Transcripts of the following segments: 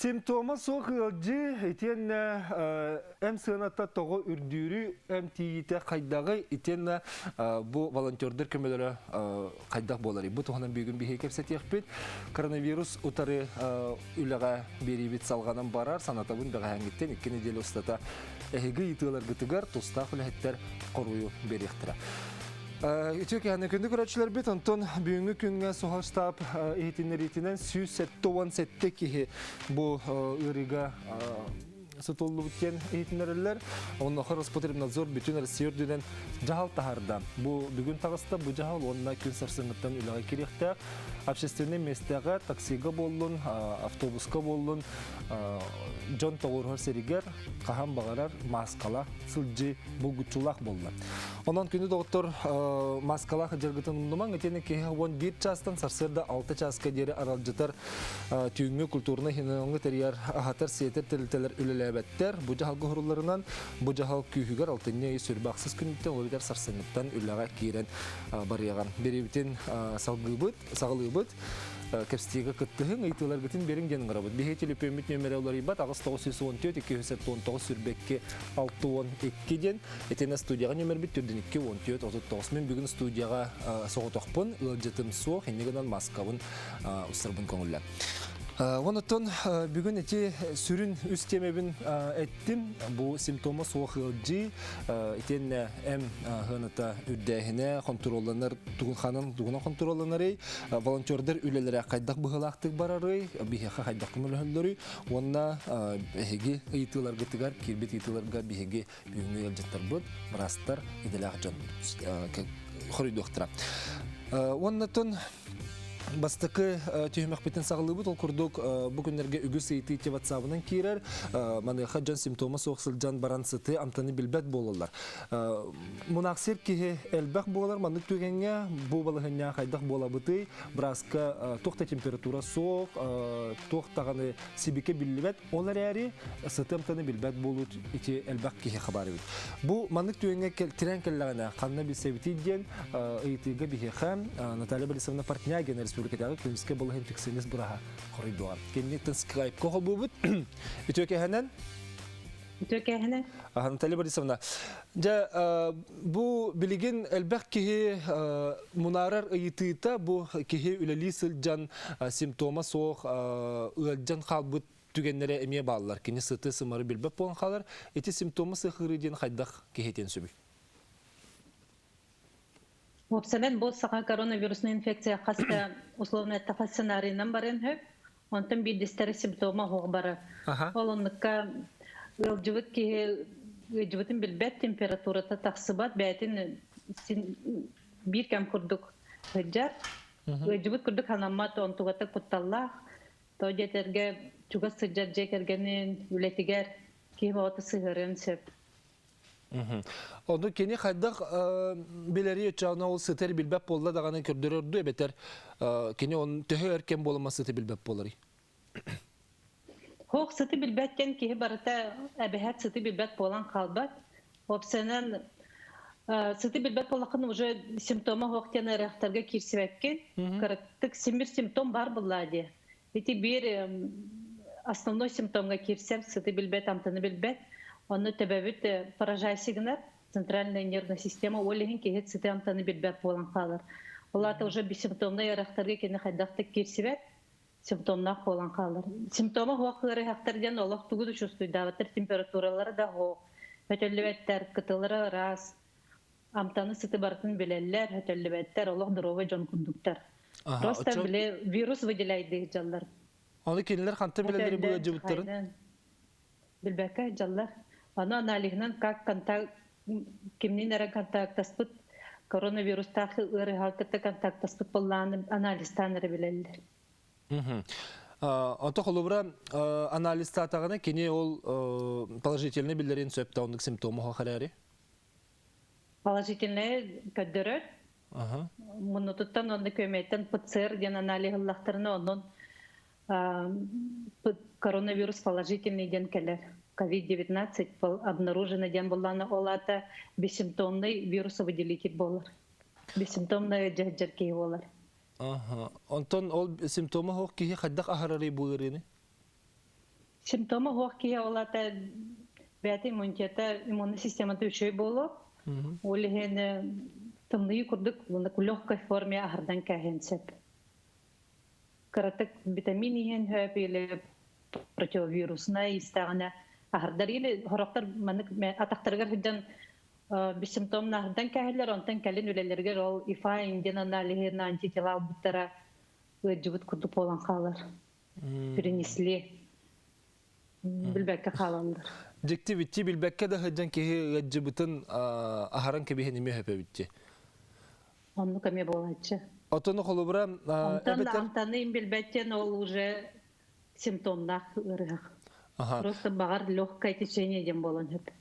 Симптома суох ыалдьыы итиэннэ эм сыаната тоҕо үрдүүрүй, эм тиийиитэ хайдаҕый итиэннэ бу волонтердар көмөлөрө хайдах буоларый? Бу туһунан бүгүн биһиги кэпсэтиэхпит. Коронавирус утары үлэҕэ биэриибит салҕанан барар. Санатабын бэҕэһээҥҥиттэн 2 нэдиэлэ устата эһиги ыйытыыларгытыгар тустаах үлэһиттэр хоруйу биэриэхтэрэ. Үтүө киһини күндү көрөөччүлэрбит, онтон бүгүҥҥү күҥҥэ суһал штаб иһитиннэриитинэн 177 киһи бу ыарыыга сутуллубут диэн иһитиннэрэллэр. Онуоха Роспотребнадзор бүтүн Россия үрдүнэн дьаһал таһаарда. Бу бүгүн таҕыста бу дьаһал уонна күн сарсыҥҥыттан үлэҕэ кириэхтээх. Общественнай миэстэҕэ таксига буоллун, автобуска буоллун, дьон тоҕуоруһар сиригэр хаһан баҕарар мааскалаах сылдьыы булгуччулаах буолла. Онон күнү доҕоттор маскалаах дьаргытын умнумаҥ, итиэннэ киһи 11 чаастан сарсыарда 6 чааска диэри аралдьытар түүҥҥү культурнай хинооҥҥо тэрийэр аһатар-сиэтэр тэрилтэлэр үлэлээбэттэр. Бу дьаһалга уһурулларынан, бу дьаһал күүһүгэр алтынньы ый сүрбэ ахсыс күнүттэн ол эбэтэр сарсыҥҥыттан үлэҕэ киирэн барыаҕа. Бириибитин салгыыбыт, саҕалыыбыт. Кэпсэтиигэ кыттыһыҥ, ыйытыыларгытын биэриҥ диэн ыҥырабыт. Биһиги төлөпүөммүт нүөмэрэ уларыйбат 8 914 279 22 62 диэн. Итиннэ студияҕа нүөмэрбит төрдүн 2 14 39. Мин бүгүн студияҕа соҕотохпун, ыалдьытым суох, инньэ гынан маскабын устарбын көҥүллэ. Онтон бүгүн ити сүрүн үс тиэмэбин эттим. Бу симптома суох ыалдьыы, итиэннэ эм сыаната үрдээһинэ, хонтуруолланар тугун тугунан хонтуруолланарый, волонтердар үлэлэрэ хайдах быһыылаахтык барарый, биһиэхэ хайдах көмөлөһөллөрүй уонна эһиги ыйытыыларгытыгар, киирбит ыйытыыларга биһиги бүгүҥҥү ыалдьыттарбыт, быраастар, идэлээх дьон хоруйдуохтара. Уонна бастакы түһүмэхпитин саҕалыыбыт. Ол курдук бу күннэргэ үгүс ыйытыы ватсабынан киирэр. Маныаха дьон симптома суох сылдьан баран сыты, амтаны билбэт буолаллар. Мунаахсыйар киһи элбэх буолар. Маннык түгэҥҥэ бу балаһыанньа хайдах буолабытый? Бырааска туох да температура суох, туох даҕаны сибике биллибэт. Ол эрээри сыты амтаны билбэт буолуут ити элбэх киһи хабар эбит. Бу маннык түгэҥҥэ тирээн кэллэҕинэ ханна билсэбитий диэн ыйытыыга биһиэхэ Наталья Борисовна Портнягина республикатааҕы клиническэй балыыһа инфекционист быраһа хоруйдуоҕа. Киниттэн скайпка холбуубут. Үтүө кэһэнэн. Үтүө кэһэнэн. Наталья Борисовна, дьэ бу билигин элбэх киһи мунаарар ыйытыыта бу киһи үлэлии сылдьан симптома суох ыалдьан хаалбыт түгэннэрэ эмиэ бааллар. Кини сыты-сымары билбэт буолан хаалар. Ити симптому сыахырыы диэн хайдах киһитин сөбүй? Уопсайынан бу саха коронавируснай инфекция хас да условно эттэххэ сценарийынан барыан сөп. Онтон биирдэстэрэ симптома оһох барар. Ол оннукка ыалдьыбыт киһи ыалдьыбытын билбэт, температурата тахсыбат, бэйэтин биир кэм курдук сылдьар. Ыалдьыбыт курдук санаммат, онтугата кутталлаах. Тоҕо диэтэргэ чугас сылдьар дьиэ кэргэнин үлэтигэр киһи бөҕөтө сыһыарыан сөп. Ону кини хайдах билэри оччоҕуна ол сытар билбэт буолла даҕаны көрдөрөр дуу эбэтэр кини он төһө өр кэм буолама сыты билбэт буоларый? Хоох сыты билбэттэн киһи барыта эбэһээт сыты билбэт буолан хаалбат. Уопсайынан сыты билбэт буоллаххына уже симптома суох диэн ыарыһахтарга киирсибэккин. Кыраттык симир симптом бар буоллаа дии. Ити биир основной симптомҥа киирсэр сыты билбэт, амтаны билбэт. Онно төбөбүт поражайся гынар, центральная нервная система ол иһин киһи сыты амтаны билбэт буолан хаалар. Ол аата уже бессимптомнай ыарахтарга кини хайдах да киирсибэт, симптомнаах буолан хаалар. Симптома суох ыарыһахтар диэн олох тугу да чувствуйдаабаттар, температуралара да суох, өтөллүбэттэр, кытылара ыраас, амтаны сыты барытын билэллэр, өтөллүбэттэр, олох здоровый дьон курдуктар. Просто били вирус выделяйдыы дьаллар. Оны кинилэр хантан билэллэри бу ыалдьыбыттарын? Билбэккэ дьаллар. Аны аналиһынан как контакт кимнин эрэ контактаспыт коронавирустаах ыарыһаҕы кытта контактаспыт буоллаҕына анализтаан эрэ билэллэр. Онто холобура анализтаатаҕына кини ол положительный биллэрин сөп да оннук симптому суох эрээри? Положительный көрдөрөр. Муннутуттан онно көмөттөн ПЦР диэн анализ ыллахтарына онон коронавирус положительный диэн кэлэр. COVID-19 обнаружено диэн буоллаҕына, ол аата бессимптомный вирусовыделитель буолар. Бессимптомный дьаһдьар киһи буолар. Онтон ол симптома суох киһи хайдах аһарарый бу ыарыыны? Симптома суох киһи ол аата бэйэтэ иммунитета, иммунный системата үчүгэй буолуо. Ол иһин тымныы курдук легкой форме аһардан кээһиэн сөп. Кыратык витамин иһэн сөп или противовируснай истэҕинэ аһардар или сорохтор маннык атахтарыгар сылдьан бессимптомно аһардан кээһэллэр, онтон кэлин үлэлэригэр ол ИФА индиан аналиһын антитела ылбыттара ыалдьыбыт курдук буолан хаалар. Перенесли. Билбэккэ хаалаллар. Дьикти битти билбэккэ да сылдьан киһи ыалдьыбытын аһаран кэбиһэн эмиэ сөп Оннук эмиэ буолааччы. Отону холобура Онтон амтаны билбэттен ол уже симптомнаах ыарыһах. Просто баҕар легкое течение диэн буолан сөп.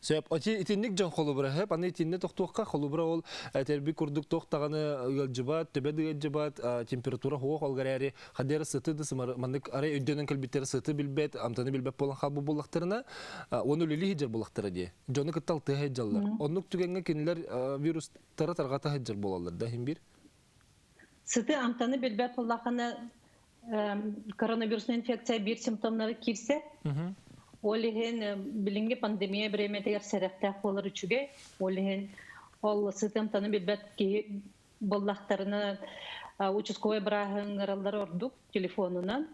Сөп. Ити итинник дьон холобура сөп. Аны итиннэ тохтуохха холобура ол этэрби курдук туох даҕаны ыалдьыбат, төбө да ыалдьыбат, температура суох ол эрээри хадера сыты да сымар маннык арай өйдөнөн кэлбиттэр сыты билбэт, амтаны билбэт буолан хаалбыт буоллахтарына, уону үлэлии сылдьар буоллахтара дии. Дьону кытта алтыһа сылдьаллар. Оннук түгэҥҥэ кинилэр вирустары тарҕата сылдьар буолаллар да иһин биир. Сыты амтаны билбэт буоллаххына коронавирусная инфекция биир симптомнары киирсэ. Ол иһин билиҥҥи пандемия бириэмэтигэр сэрэхтээх буолар үчүгэй. Ол иһин ол сыты амтаны билбэт киһи буоллахтарына участковай бырааһы ыҥыраллар ордук телефонунан.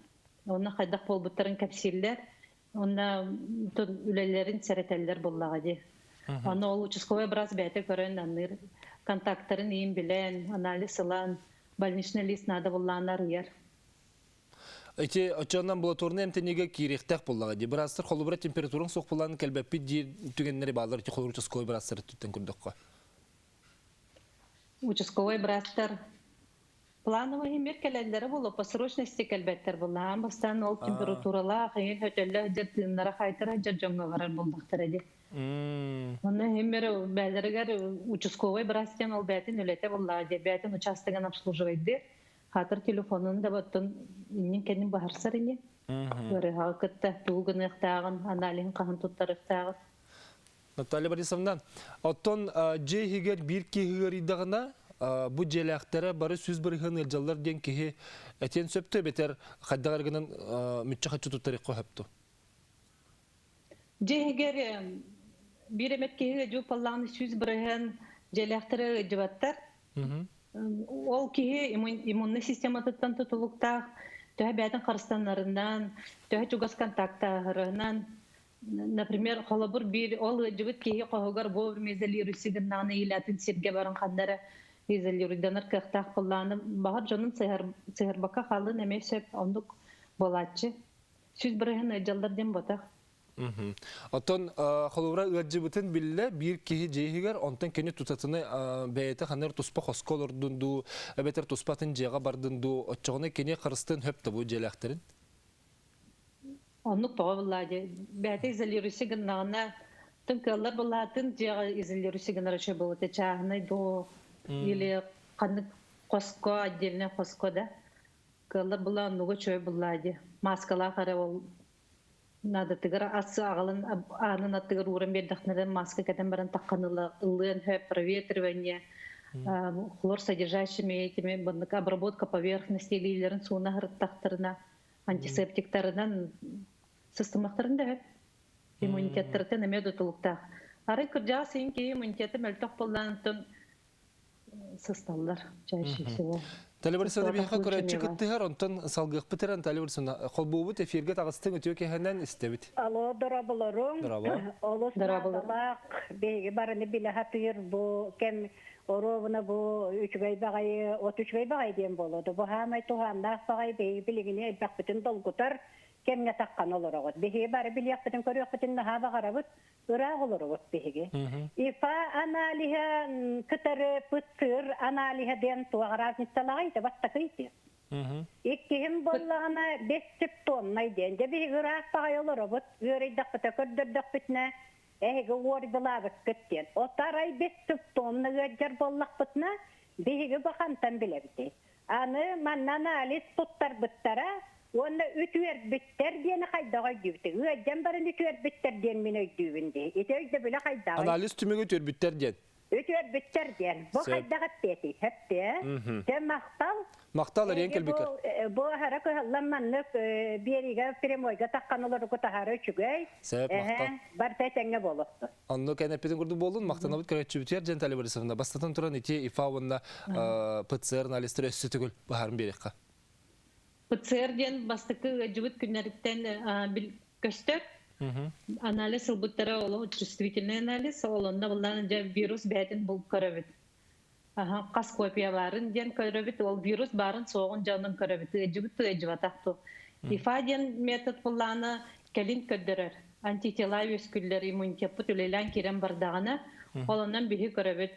Онно хайдах буолбуттарын кэпсииллэр. Онно үлэлэрин сэрэтэллэр буоллаҕа дии. Аны ол участковай быраас бэйэтэ көрөн аныыр контактарын иин билэн, анализ ылан, больничный лист наада буоллаҕына арыйар. Ити оччоҕуна амбулаторнай эмтэниигэ киириэхтээх буоллаҕа дии. Быраастар холобура температураҥ суох буолан кэлбэппит диир түгэннэри бааллар ити холобур участковай быраастар өттүттэн көрдөххө. Участковай быраастар плановый иһимир кэлэллэрэ буолуо, по срочности кэлбэттэр буолла. Аан бастаан ол температуралаах, иһин хөтөллөөх дьэр тыыннара хайтара дьэр дьоҥҥо барар буоллахтара дии. Онно иһимир бээлэригэр участковай быраас диэн ол бээтин үлэтэ буоллаҕа дии. Бээтин участогын обслуживайдыыр. Хатыр телефонун да оттон иннин кэннин баһарсар ини. Ыарыһаҕы кытта тугу гыныахтааҕын, аналиһын хаһан туттарыахтааҕын. Наталья Борисовна, оттон дьиэ иһигэр биир киһи ыарыйдаҕына, бу дьиэлээхтэрэ бары 100% ыалдьаллар диэн киһи этиэн сөптө эбэтэр хайдах эрэ гынан мүччү-хаччы туттарыахха сөптө? Дьиэ иһигэр биир эмэт киһи ыалдьыбыт буоллаҕына 100% дьиэлээхтэрэ ыалдьыбаттар. Ол киһи иммуннай систематыттан тутулуктаах, төһө бэйэтин харыстанарынан, төһө чугас контактааһырынан. Например, холобур, биир ол ыалдьыбыт киһи хоһугар вовремя изолируйся гыннаҕына илатын сиргэ баран ханна эрэ изолируйданар кыахтаах буоллаҕына, баҕар дьонун сыһарбакка хаалыан эмиэ сөп, оннук буолааччы. 100% ыалдьаллар диэн ботах. Оттон холобура ыалдьыбытын биллэ биир киһи дьиэ иһигэр, онтон кини тутатына бэйэтэ ханна эрэ туспа хоско олордун дуу, эбэтэр туспа атын дьиэҕэ бардын дуу, оччоҕуна кини харыстыан сөп да бу дьиэлээхтэрин? Оннук тоҕо буллаа дии. Бэйэтэ изолируйся гыннаҕына, тын кыаллар буллаатын дьиэҕэ изолируйся гынар үчүгэй буолуо чааһынай дуу или ханнык хоско, отдельный хоско да. Кыаллар буллаа оннуга үчүгэй буллаа дии. Маскалаах эрэ ол наадатыгар ас аҕалан аанын аттыгар ууран биэрдэхтэринэ маска кэтэн баран таххан ылыан сөп, проветривание, хлор содержащими этими маннык обработка поверхности илиилэрин сууна сырыттахтарына антисептиктарынан сыстымахтарын да сөп. Иммунитеттарыттан эмиэ тутулуктаах. Арай кырдьаҕас иһин киһи иммунитета мөлтөх буоллаҕыттан сысталлар чаще всего. Наталья Борисовна биһиэхэ көрөөччү кыттыһар, онтон салгыахпыт эрэ Наталья Борисовна холбуубут эфиргэ таҕыстыҥ үтүө киһинэн истэбит. Алло, дорабыларым. Дорообо. Олус наадалаах биһиги барыны билэ сатыыр бу кэм оруобуна бу үчүгэй баҕайы от үчүгэй баҕайы диэн буолуо. Бу хаамай туһааннаах баҕайы биһиги билигини элбэхпитин долгутар кэмҥэ таххан олороҕут. Биһиги бары билиэхпитин көрүөхпүтүн наһаа баҕарабыт. Ыраах олоробут биһиги. ИФА аналиһа кытары ПЦР аналиһа диэн туох разницалааҕый да бастакы ити. Иккиһин буоллаҕына бессимптомнай диэн. Дьэ биһиги ыраах баҕайы олоробут, ыарыйдахпыта көрдөрдөхпүтүнэ эһиги уордылаабыккыт диэн. Отарай бессимптомно ыалдьар буоллахпытына биһиги бу хантан билэбитий? Аны манна анализ туттарбыттара уонна үтүөрбүттэр диэни хайдах өйдүүбүтүй? Ыалдьан баран үтүөрбүттэр диэн мин өйдүүбүн дии. Ити өйдөбүлэ хайдаҕый? Анализ түмүгү үтүөрбүттэр диэн. Үтүөрбүттэр диэн. Бу хайдах эппиэтий? Хэптиэ. Дьэ махтал. Махтал эриэн кэлбиккэр. Бу аһара кыһаллан маннык биэриигэ прямойга таххан олоругу таһаара үчүгэй. Сөп, махтал. Барыта этэҥҥэ буолуохтун. Онно кэн эппитин курдук буоллун, махтанабыт көрөөччүбүтүгэр дьэн Наталья Борисовна. Бастатан туран ити ИФА уонна ПЦР анализтары өссө төгүл быһааран биэриэххэ. ПЦР диэн бастакы ыалдьыбыт күннэриттэн көстөр. Анализ ылбыттара ол чувствительный анализ, ол онно буллаан дьэ вирус бэйэтин булып көрөбүт. Хас копия баарын диэн көрөбүт, ол вирус баарын суоҕун дьонун көрөбүт, ыалдьыбыт ыалдьыбатах ту. ИФА диэн метод буллаана кэлин көрдөрөр. Антитела үөскүллэр иммунитеппыт үлэлээн киирэн бардаҕына, ол онон биһи көрөбүт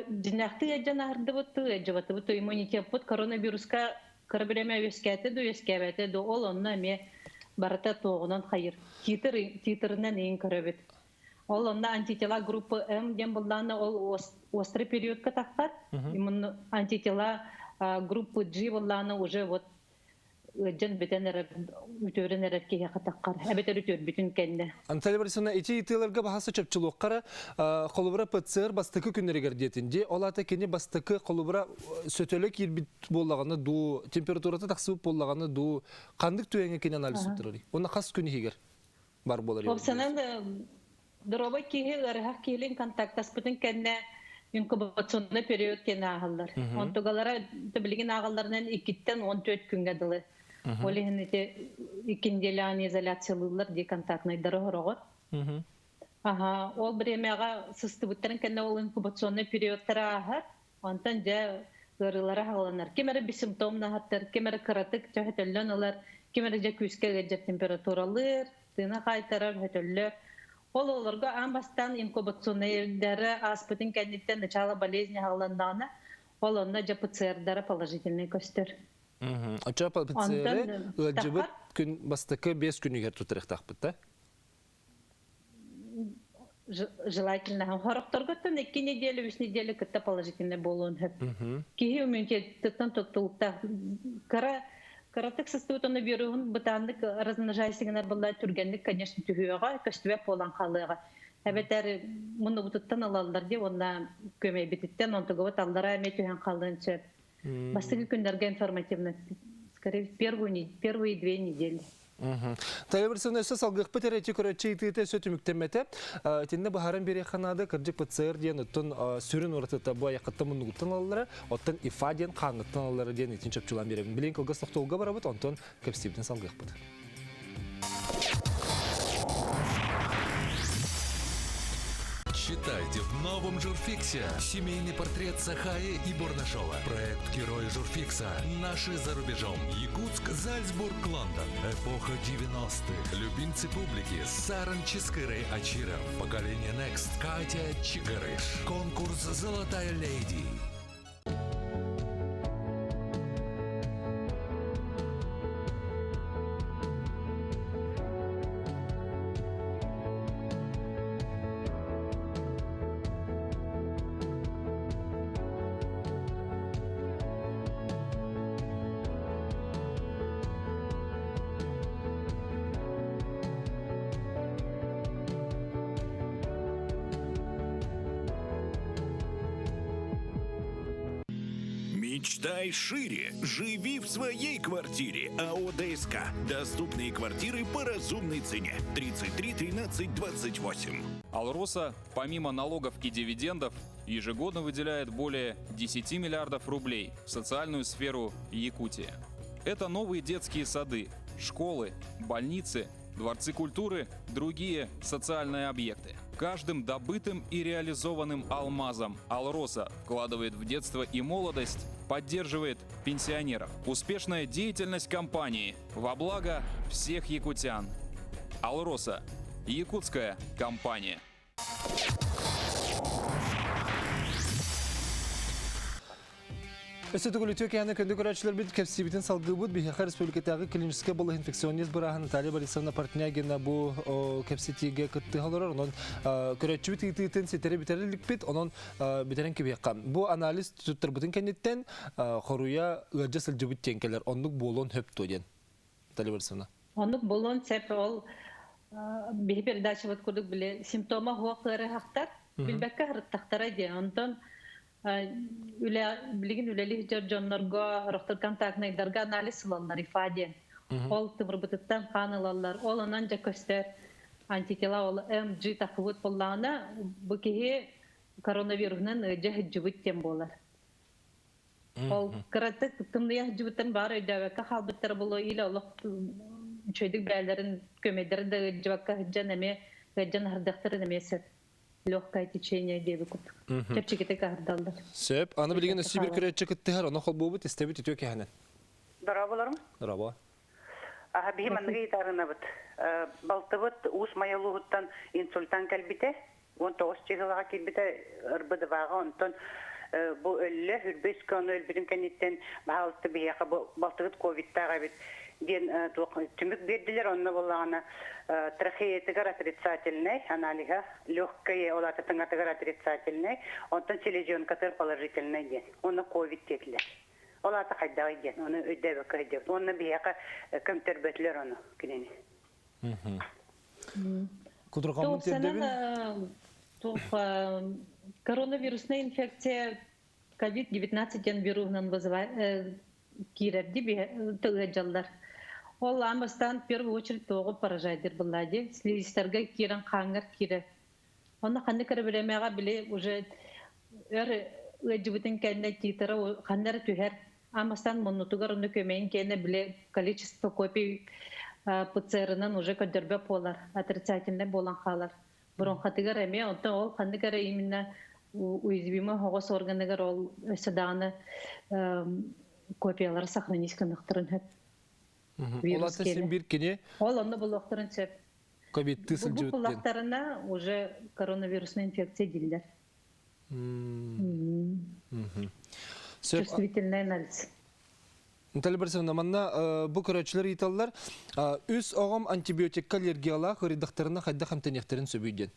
дьиҥнээхтик ыалдьан аһардыбыт ыалдьыбатыбыт иммунитеппыт коронавируска кыра бириэмэ үөскээтэ да үөскээбэтэ да ол онно эмиэ барыта туоҕунан хайыр титр титрынан иин көрөбүт ол онно антитела группа М диэн буллаана ол острый периодка тахсар антитела группы G буллаана уже вот ыалдьан бүтэн эрэр, үтүөрэн эрэр киһиэхэ таххар, эбэтэр үтүөрбүтүн кэннэ. Анталия Борисовна, ити ыйытыыларга баһасы чопчулуоххара, холобура ПЦР бастакы күннэригэр диэтин дии, ол аата кини бастакы холобура сөтөлө киирбит буоллаҕына дуу, температурата тахсыбыт буоллаҕына дуу, ханнык түгэҥҥэ кини анализ туттарарый? Уонна хас күн иһигэр бар буолар? Опсанан Доруобай киһи ыарыһах киһилин контактаспытын кэннэ инкубационный период диэн ааһаллар. Онтугалара билигин ааҕалларынан иккиттэн 14 күҥҥэ дылы. Ол иһин ити икки неделяны изоляциялыыллар дии контактнайдары хороҕор. Аха, ол бириэмэҕэ сыстыбыттарын кэннэ ол инкубационный периодтара ааһар. Онтон дьэ ыарыылара хааланар. Ким эрэ бессимптомнаһаттар, ким эрэ кыратык төһөтөллөн ылар, ким эрэ дьэ күүскэ ыалдьар температуралыыр, тыына хаайтарар, хөтөллөр. Ол олорго аан бастаан инкубационнайдары ааспытын кэнниттэн начало болезни хааланнаҕына, ол онно дьэ ПЦРдара положительный көстөр. Оччо ПЦР ыалдьыбыт күн бастакы 5 күнүгэр тутарыахтаахпыт да? Желательно. Хорохторготтон икки неделя, үс неделя кытта положительный буолуон сөп. Киһи иммунитеттан туттулуктаах. Кыра кыратык сыстыбыт онно вируһун бытааннык размножайся гынар буолла түргэнник, конечно, түһүөҕэ, көстүбэт буолан хаалыаҕа. Эбэтэр муннубутуттан ылаллар дии, уонна көмөйбүтүттэн онтугубут аллара эмиэ түһэн хаалыан сөп. Бастакы күннэргэ информативно, скорее, первые 2 недели. Тайа Борисовна, өссө салгыахпыт эрэ ити көрөччү ыйытыыта өссө түмүктэммэтэ. Итиннэ быһааран биэриэххэ наада, кырдьык ПЦР диэн оттон сүрүн уратыта бу айаххыттан муннугуттан ылаллара, оттон ИФА диэн хааҥҥыттан ылаллара диэн итин чопчулаан биэрэбин. Билигин кылгас тохтобулга барабыт, онтон кэпсиибитин салгыахпыт. Читайте в новом Журфиксе. Семейный портрет Сахаи и Бурнашова. Проект «Герои Журфикса». Наши за рубежом. Якутск, Зальцбург, Лондон. Эпоха 90-х. Любимцы публики. Саран Чискырей Ачиров. Поколение Next. Катя Чигарыш. Конкурс «Золотая леди». Мечтай шире. Живи в своей квартире. АО ДСК. Доступные квартиры по разумной цене. 33 13 28. Алроса, помимо налогов и дивидендов, ежегодно выделяет более 10 миллиардов рублей в социальную сферу Якутии. Это новые детские сады, школы, больницы, дворцы культуры, другие социальные объекты. Каждым добытым и реализованным алмазом Алроса вкладывает в детство и молодость, поддерживает пенсионеров. Успешная деятельность компании во благо всех якутян. Алроса. Якутская компания. Өссө төгүл үтүө киэһэни күндү көрөөччүлэрбит кэпсиибитин салгыыбыт биһиэхэ республикатааҕы клиническэй балыыһа инфекционист бырааһа Наталья Борисовна Портнягина бу кэпсэтиигэ кыттыһа олорор. Онон көрөөччүбүт ыйытыытын ситэри бүтэрэ иликпит. Онон бүтэрэн кэбиһиэххэ. Бу анализ туттарбытын кэнниттэн хоруйа ыалдьа сылдьыбыт диэн кэлэр. Оннук буолуон сөп дуо диэн. Наталья Борисовна. Оннук буолуон сөп ол. Биһи передачабыт курдук били симптома суох ыарыһахтар билбэккэ сырыттахтара диэн. Онтон үлэ билигин үлэлии сылдьар дьоннорго, сорохтор контактнайдарга анализ ылаллар ИФА диэн. Ол тымырбытыттан хаан ылаллар. Ол онон дьэ көстөр антитела ол МГ тахсыбыт буоллаҕына, бу киһи коронавируһунан ыалдьа сылдьыбыт диэн буолар. Ол кыратык тымныйа сылдьыбыттан баар өйдөөбөккө хаалбыттара буолуо или олох үчүгэйдик бэйэлэрин көмөйдөрүн да ыалдьыбакка сылдьан эмиэ ыалдьан аһардахтарын эмиэ сөп. Легкое течение диэби курдук. Чэпчэкитик аһардаллар. Сөп. Аны билигин өссө бир көрөөччү кыттыһар, ону холбуубут, истэбит үтүө кэһэнэн. Дорооболорум. Дорообо. Аха биһи манныгы ыйытарынабыт. Балтыбыт Уус Майа улууһуттан инсультан кэлбитэ. 19 чыһылаҕа киирбитэ РБДВ-ҕа онтон бу өллө, үрбэ үскэ ону өлбүтүн кэнниттэн баһаалыста биһиэхэ бу балтыгыт ковидтаах эбит диэн туох түмүк биэрдилэр онно буоллаҕына трахеятыгар отрицательнай аналиһа легкая ол аата тыҥатыгар отрицательнай онтон селезенкатыгар положительнай диэн уонна ковид диэтилэр ол аата хайдаҕый диэн ону өйдөөбөккө сылдьабыт уонна биһиэхэ көмтөрбөтүлэр ону кинини Кутурҕаммын тиэрдэбин. Коронавирусная инфекция COVID-19 диэн вируһунан киирэрди тылыадьаллар. Ол аан бастаан в первую очередь тоҕу поражайдыр быллади. Слизистарга киирэн хаангар киирэр. Онно ханнык эрэ бириэмэҕэ били уже өр ыалдьыбытын кэннэ титра ханна эрэ түһэр. Амастан муннутугар ону көмөйүн кэннэ били количество копий ПЦР-ынан уже көрдөрбөт буолар, отрицательнай буолан хаалар. Бронхатыгар эмиэ онтон ол ханнык эрэ именно уязвимый оһоҕос органыгар ол өссө даҕаны копиялары сохранить гыныахтарын сөп. Ол ата син бир кини Ол онно булуохтарын сөп. Ковидтыы сылдьыбыт Бу буллахтарына уже коронавирусная инфекция дииллэр. Чувствительный анализ. Наталья Борисовна, манна бу көрөөччүлэр ыйыталлар, үс оҕом антибиотикка аллергиялаах ыарыйдахтарына хайдах эмтэниэхтэрин сөбүй диэн.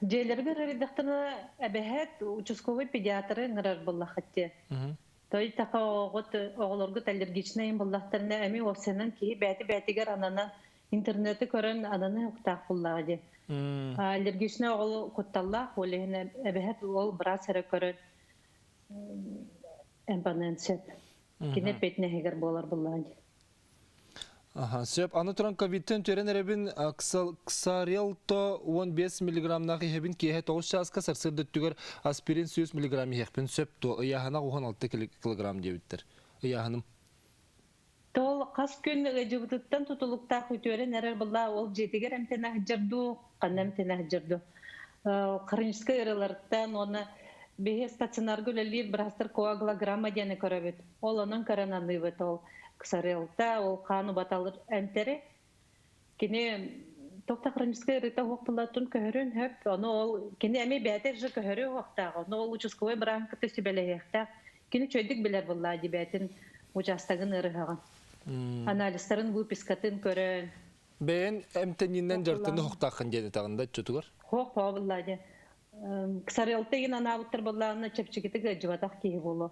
Дьиэлэригэр ыарыйдахтарына эбэһээт участковый педиатры ыҥырар буоллаххыт дии. Той таха оҕолоргут аллергичнай буллахтарына эми уопсайынан киһи бэйэтэ-бэйэтигэр ананан интернети көрөн ананы уктаах буллаҕа дии. Аллергичнай оҕолу кутталлаах, ол иһин эбэһээт ол быраас эрэ көрөн эмпаныан сөп. Кини эппиэтинэһигэр буолар буллаҕа дии. Аха, сөп. Аны туран ковидтан төрөн эрэбин Ксарелто 15 миллиграммнаах иһэбин киэһэ 9 чааска сарсыарда өттүгэр аспирин 100 миллиграмм иһиэхпин сөп дуо? Ыйааһына 16 килограмм диэбиттэр. Ыйааһыным. Тол хас күн ыдьыбытыттан тутулуктаах үтүөрэн эрэр былаа ол дьиэтигэр эмтэнэ сылдьар дуу, ханна эмтэнэ сылдьар дуу. Хроническай ыарыыларыттан уонна биһи стационарга үлэлиир быраастар коагулограмма диэни көрөбүт. Ол онон көрөн аныыбыт ол ксарелта, ол хаан убаталыр эмтэри. Кини тоқта хроническай ыарыыта суох буоллатын көһөрүн сөп. Ону ол кини эмиэ бэйэтэ же көһөрү уохтаах. Ону ол участковай бырааһын кытта сүбэлэһиэхтээх. Кини чөйдүк билэр буоллаа дии бэйэтин учаастагын ыарыһаҕын. Анализтарын выпискатын көрөн. Бэйэн эмтэниинэн дьартыны хохтааххын диэн этэҕин да отчутугар? Хоох буоллаа дии. Ксарелта игин анаабыттар буоллаҕына чэпчэкитик ыалдьыбатах киһи буолуо.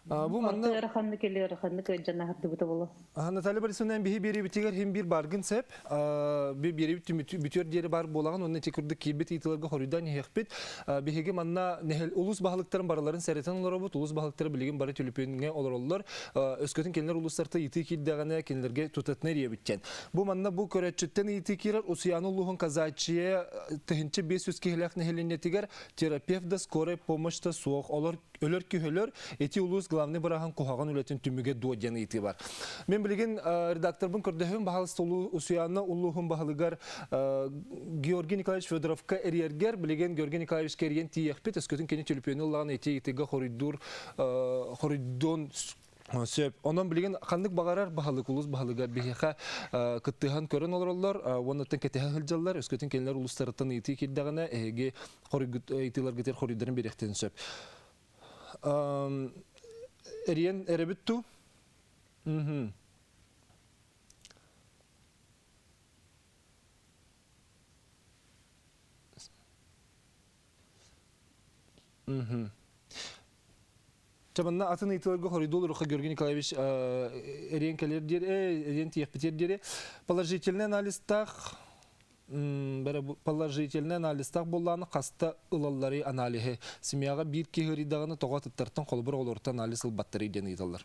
Бу манна ыараханнык или ыараханнык ыалдьан аһардыбыта буолуо. Наталья Борисовна биһи биэриибитигэр хим биир баргын сеп би биэриибит бүтүөр диэри бар буолаҕын уонна ити курдук киирбит ыйытыыларга хоруйдаан иһиэхпит. Биһиги манна улус баһылыктарын барыларын сэрэтэн олоробут. Улус баһылыктара билигин бары түлүпүөҥҥэ олороллор. Өскөтүн кинилэр улуустарта ыйытыы киирдэҕинэ кинилэргэ тутатына ириэбит диэн. Бу манна бу көрөөччүттэн ыйытыы киирэр Усуйаана улууһун Казачье 1500 киһилээх нэһилиэнньэтигэр терапевт да скорая помощь да суох. Олор өлөр күһөлөр ити улуус главный бырааһын куһаҕан үлэтин түмүгэ дуо диэн ыйытыы бар. Мен билигин редакторбын көрдөһүм баһалыста Усуйаана улууһун баһылыгар Георгий Николаевич Федоровка эрийэргэр билигин Георгий Николаевичка эрийэн тиийиэхпит өскөтүн кини түлүпүөнү ыллаҕын ити ыйытыыга хоруйдуур хоруйдуон Сөп. Онон билигин ханнык баҕарар баһылык, улуус баһылыга биһиэхэ кыттыһан көрөн олороллор, уоннаттан кэтэһэ сылдьаллар. Өскөтүн кинилэр улуустарыттан ыйытыы киирдэҕинэ, эһиги ыйытыыларгытыгар хоруйдарын биэриэхтэрин сөп. Эриэн эрэбит ту? Чэ, манна атын ыйытыыларга хоруйдуу олоруохха Георгий Николаевич эриэн кэлэр диэри, эриэн тиийэхпитигэр диэри положительный анализтаах положительный анализтаах буоллаҕына хаста ылалларый аналиһы семьяҕа биир киһи ыарыйдаҕына тоҕо атыттартан холобур оҕолортон анализ ылбаттарый диэн ыйыталлар.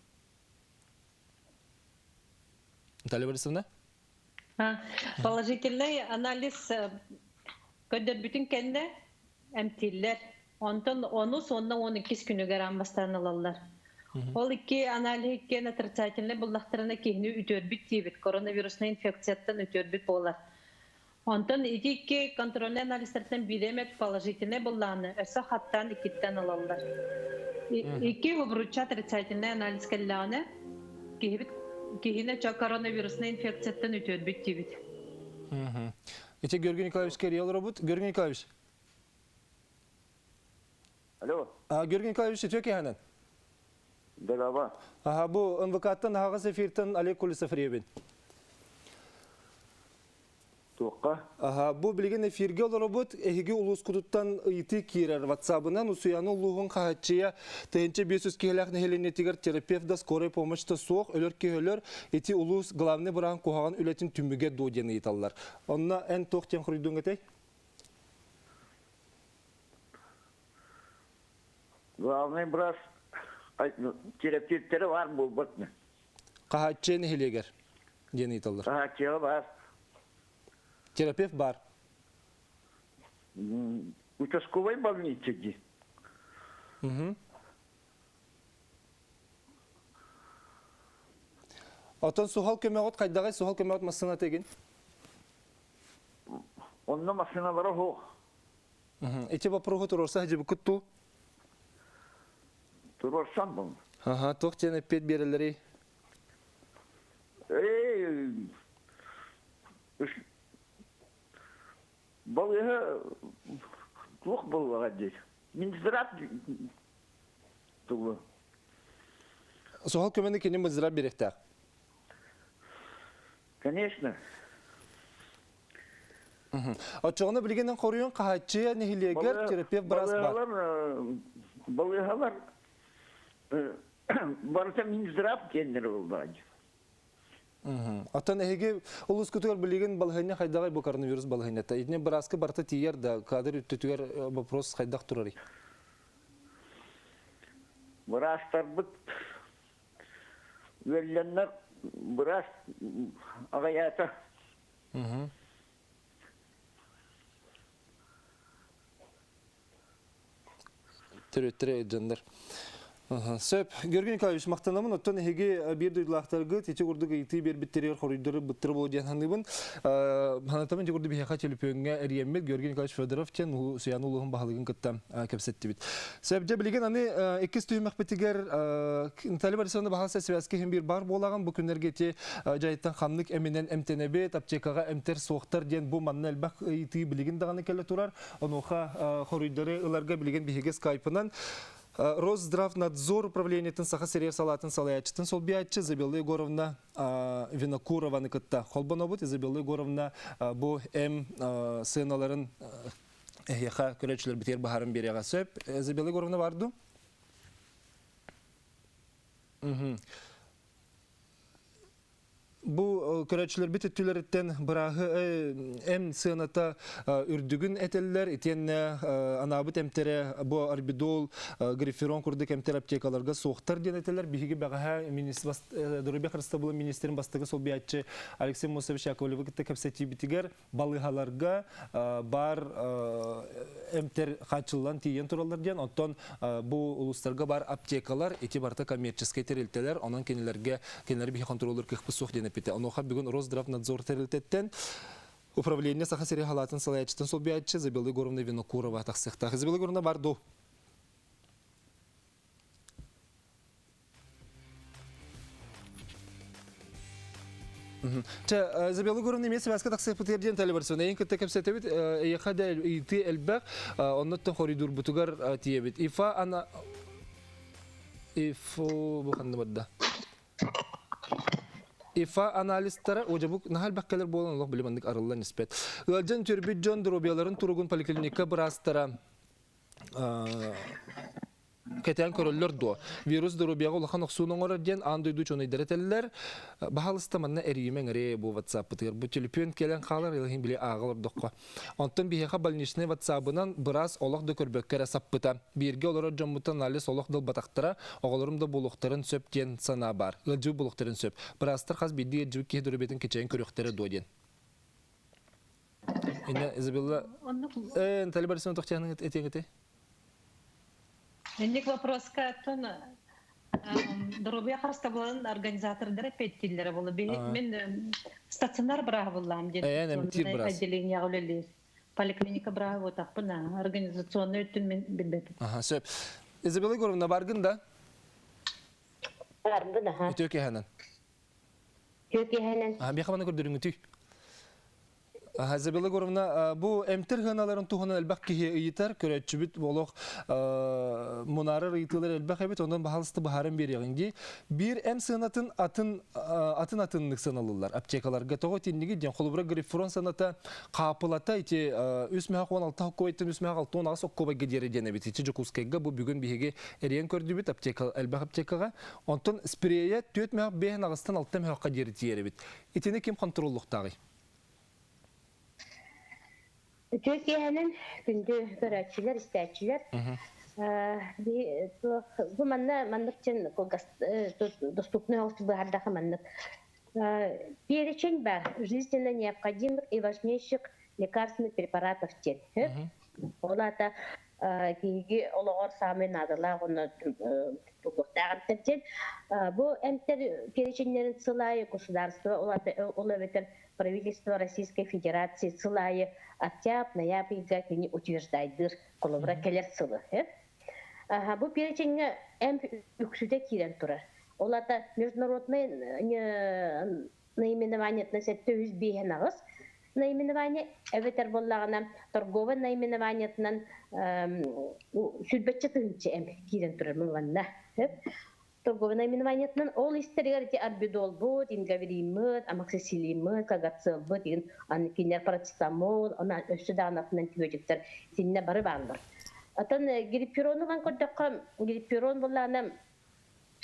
Наталья Борисовна? Положительный анализ көрдөрбүтүн кэннэ эмтииллэр. Онтон онус уонна он иккис күнүгэр аан бастаан ылаллар. Ол икки аналиһы иккиэн отрицательнай буллахтарына киһини үтүөрбүт диибит, коронавируснай инфекцияттан үтүөрбүт буолар. Онтон ити икки контрольнай анализтартан биирэ эмэ положительнай буллаҕына, өссө хаттаан иккиттэн ылаллар. Икки убуруччу отрицательнай анализ кэллэҕинэ, киһибит киһини чо коронавируснай инфекцияттан үтүөрбүт диибит. Ити Георгий Николаевич кэрийэ олоробут. Георгий Николаевич. Алло. Георгий Николаевич, үтүө киһинэн. Дороба. Аха, бу НВК-ттан аһаҕас эфиртэн Олег Колесов ребин. Туохха? Аха, бу билигин эфиргэ олоробут, эһиги улуускутуттан ыйытыы киирэр. WhatsApp-ынан Усуйаана улууһун хаһааччыйа 1500 киһилээх нэһилиэнньэтигэр терапевт да скорая помощь да суох, өлөр киһи өлөр, ити улуус главный быраан куһаҕан үлэтин түмүгэ дуо диэн ыйыталлар. Онно эн туох диэн хоруйдуоҥ этэй? Главный быраас терапевтэрэ баар буолбат Хаһааччы нэһилиэгэр диэн ыйыталлар. Хаһааччыга баар. Терапевт баар. Участковай больница дии. Отон суһал көмөҕүт хайдаҕай суһал көмөҕүт массыына тегин? Онно массыыналара суох. Ити вопроһу туруорса сылдьыбыккыт дуу? Туруорсан буолла. Аха, туох диэн эппиэт биэрэллэрий? Эй, балыыһа туох буоллаҕа дии. Минздрав тугу? Суһал көмөнү кини Минздрав биэриэхтээх. Конечно. Оччоҕуна билигин хоруйун хаһааччыйа нэһилиэгэр терапевт быраас бар. Балыыһалар барыта Минздрав диэннэр буоллаҕа. Оттон эһиги улуускутугар билигин балаһыанньа хайдаҕый бу коронавирус балаһыанньата? Итини бырааска барыта тиийэр да, кадр өттүтүгэр вопрос хайдах турарый? Быраастарбыт үөллэннэр быраас аҕыйаата. Төрүттэрэ дьоннор. Сөп. Георгий Николаевич, махтанамын. Оттон эһиги биир дойдулаахтаргыт ити курдук ыйытыы биэрбиттэригэр хоруйдары быттыры буолуо диэн саныыбын. Санатабын ити курдук биһиэхэ төлөпүөҥҥэ эрийэммит Георгий Николаевич Федоров диэн Суян улууһун баһылыгын кытта кэпсэттибит. Сөп, дьэ билигин аны иккис түһүмэхпитигэр Наталья Борисовна баһаалыста связка иһин биир баар буолаҕын. Бу күннэргэ ити дьайыттан ханнык эминэн эмтэнэбит, аптекаҕа эмтэр суохтар диэн бу манна элбэх ыйытыы билигин даҕаны кэлэ турар. Онуоха хоруйдары ыларга билигин биһиги скайпынан Росздравнадзор управлениетын Саха сиригэр салаатын салайааччытын солбуйааччы Изабелла Егоровна Винокурованы кытта холбонобут. Изабелла Егоровна бу эм сыаналарын эһиэхэ көрөөччүлэрбитигэр баһарын биэриэҕэ сөп. Изабелла Егоровна бар дуу? Бу көрөөччүлэрбит өттүлэриттэн бырааһы эм сыаната үрдүгүн этэллэр, итиэннэ анаабыт эмтэрэ бу арбидол, гриферон курдук эмтэр аптекаларга суохтар диэн этэллэр. Биһиги бэҕэһээ Доруобуйа харыстабылын министрин бастакы солбуйааччы Алексей Мосович Яковлевы кытта кэпсэтиибитигэр балыыһаларга баар эмтэр хааччыллан тиийэн тураллар диэн, оттон бу улуустарга баар аптекалар ити барыта коммерческай тэрилтэлэр, онон кинилэргэ кинилэри биһи контроллуур кыахпыт суох диэн эппитэ. Онуоха бүгүн Росздравнадзор тэрилтэттэн управление Саха сири халаатын салайааччытын солбуйааччы Изабелла Егоровна Винокурова тахсыахтаах. Изабелла Егоровна бар дуу? Чэ, Изабелла Егоровна эмиэ связка тахсыахпытыгар диэн телебарсыан эйин кытта кэпсэтэбит, эйиэхэ да ыйытыы элбэх, оннуттан хоруйдуурбутугар тиийэбит. Ифа ана Ифо бу ханна барда? ИФА анализтара одьабык наһаа элбэх кэлэр буолан олох били маннык арыллан испэт. Ыалдьан үтүөрбүт дьон доруобуйаларын туругун поликлиника быраастара кэтээн көрөллөр дуо? Вирус доруобуйаҕа улахан охсууну оҥорор диэн аан дойду учуонайдара этэллэр. Баһаалыста манна эрийимэҥ эрэ бу WhatsApp-пытыгар. Бу төлөпүөн кэлэн хаалар, илиһин били ааҕа олордоххо. Онтон биһиэхэ больничнай WhatsApp-ынан быраас олох да көрбөккө эрэ саппыта. Бииргэ олорор дьоммуттан анализ олох да ылбатахтара, оҕолорум да буолуохтарын сөп диэн санаа баар. Ыалдьыбыт буолуохтарын сөп. Быраастар хас биирдии ыалдьыбыт киһи доруобуйатын кичэйэн көрүөхтэрэ дуо диэн. Инна Изабелла, Наталья Борисовна тохтяның этиэҥ Инник вопроска оттон доруобуйа харыстабылын организатордара эппиэттииллэрэ буолла. Мин стационар бырааһа буллаам диэн отделениеҕа үлэлиир. Поликлиника бырааһа буотахпын, организационный өттүн мин билбэтим. Аха, сөп. Изабелла Егоровна, баргын да? Барбын, аха. Үтүө киһэнэн. Үтүө киһэнэн. Биэхэ маны көрдөрүҥүтүй. Изабелла Егоровна, бу эмтэр сыаналарын туһунан элбэх киһи ыйытар, көрөөччүбүт олох мунаарар ыйытыылар элбэх эбит, онон баһаалыста быһааран биэриэҕиҥ дии. Биир эм сыанатын атын атын атыннык сыаналыыллар аптекаларга. Тоҕо итинниги диэн, холобура грейпфрон сыаната хаапылата ити 3 16 оккобайтан 3 68 оккобайга диэри диэн эбит. Ити Дьокуускайга бу бүгүн биһиги эрийэн көрдүбүт аптека элбэх аптекаҕа. Онтон спрейэ 4 мөһөх 5 аҕыстан 6 мөһөххө диэри тиийэр эбит. Итини ким хонтуруоллуохтааҕый? Үтүө киэһэнэн күндү көрөөччүлэр, истээччилэр. Бу манна маннык чен доступный оҕус быһардаха маннык. Перечень бар жизненно необходимых и важнейших лекарственных препаратов диэн. Ол аата киһиги олоҕор саамай наадалаах уонна туттуллуохтаах эмтэр диэн. Бу эмтэр переченнэрин сыл аайы государство ол эбэтэр правительство Российской Федерации сыл аайы октябрь, ноябрь ыйга кини утверждайдыыр, холобура кэлэр сылы. Бу перечеҥҥэ эмп үксүтэ киирэн турар. Ол аата международный наименованиетынан 705 аҕыс наименование эбэтэр буоллаҕына торговай наименованиетынан 20 тыһыынча эм киирэн турар мыланна. Торговый наименованиетынан ол истэригэр ити арбидолбут, ингавириммыт, амоксициллиммыт, кагацелбыт, аны кинилэр парацетамол, ана өссө даҕаны антибиотиктар итиннэ бары бааллар. Отон гриппирону көрдөххө, гриппирон буоллаҕына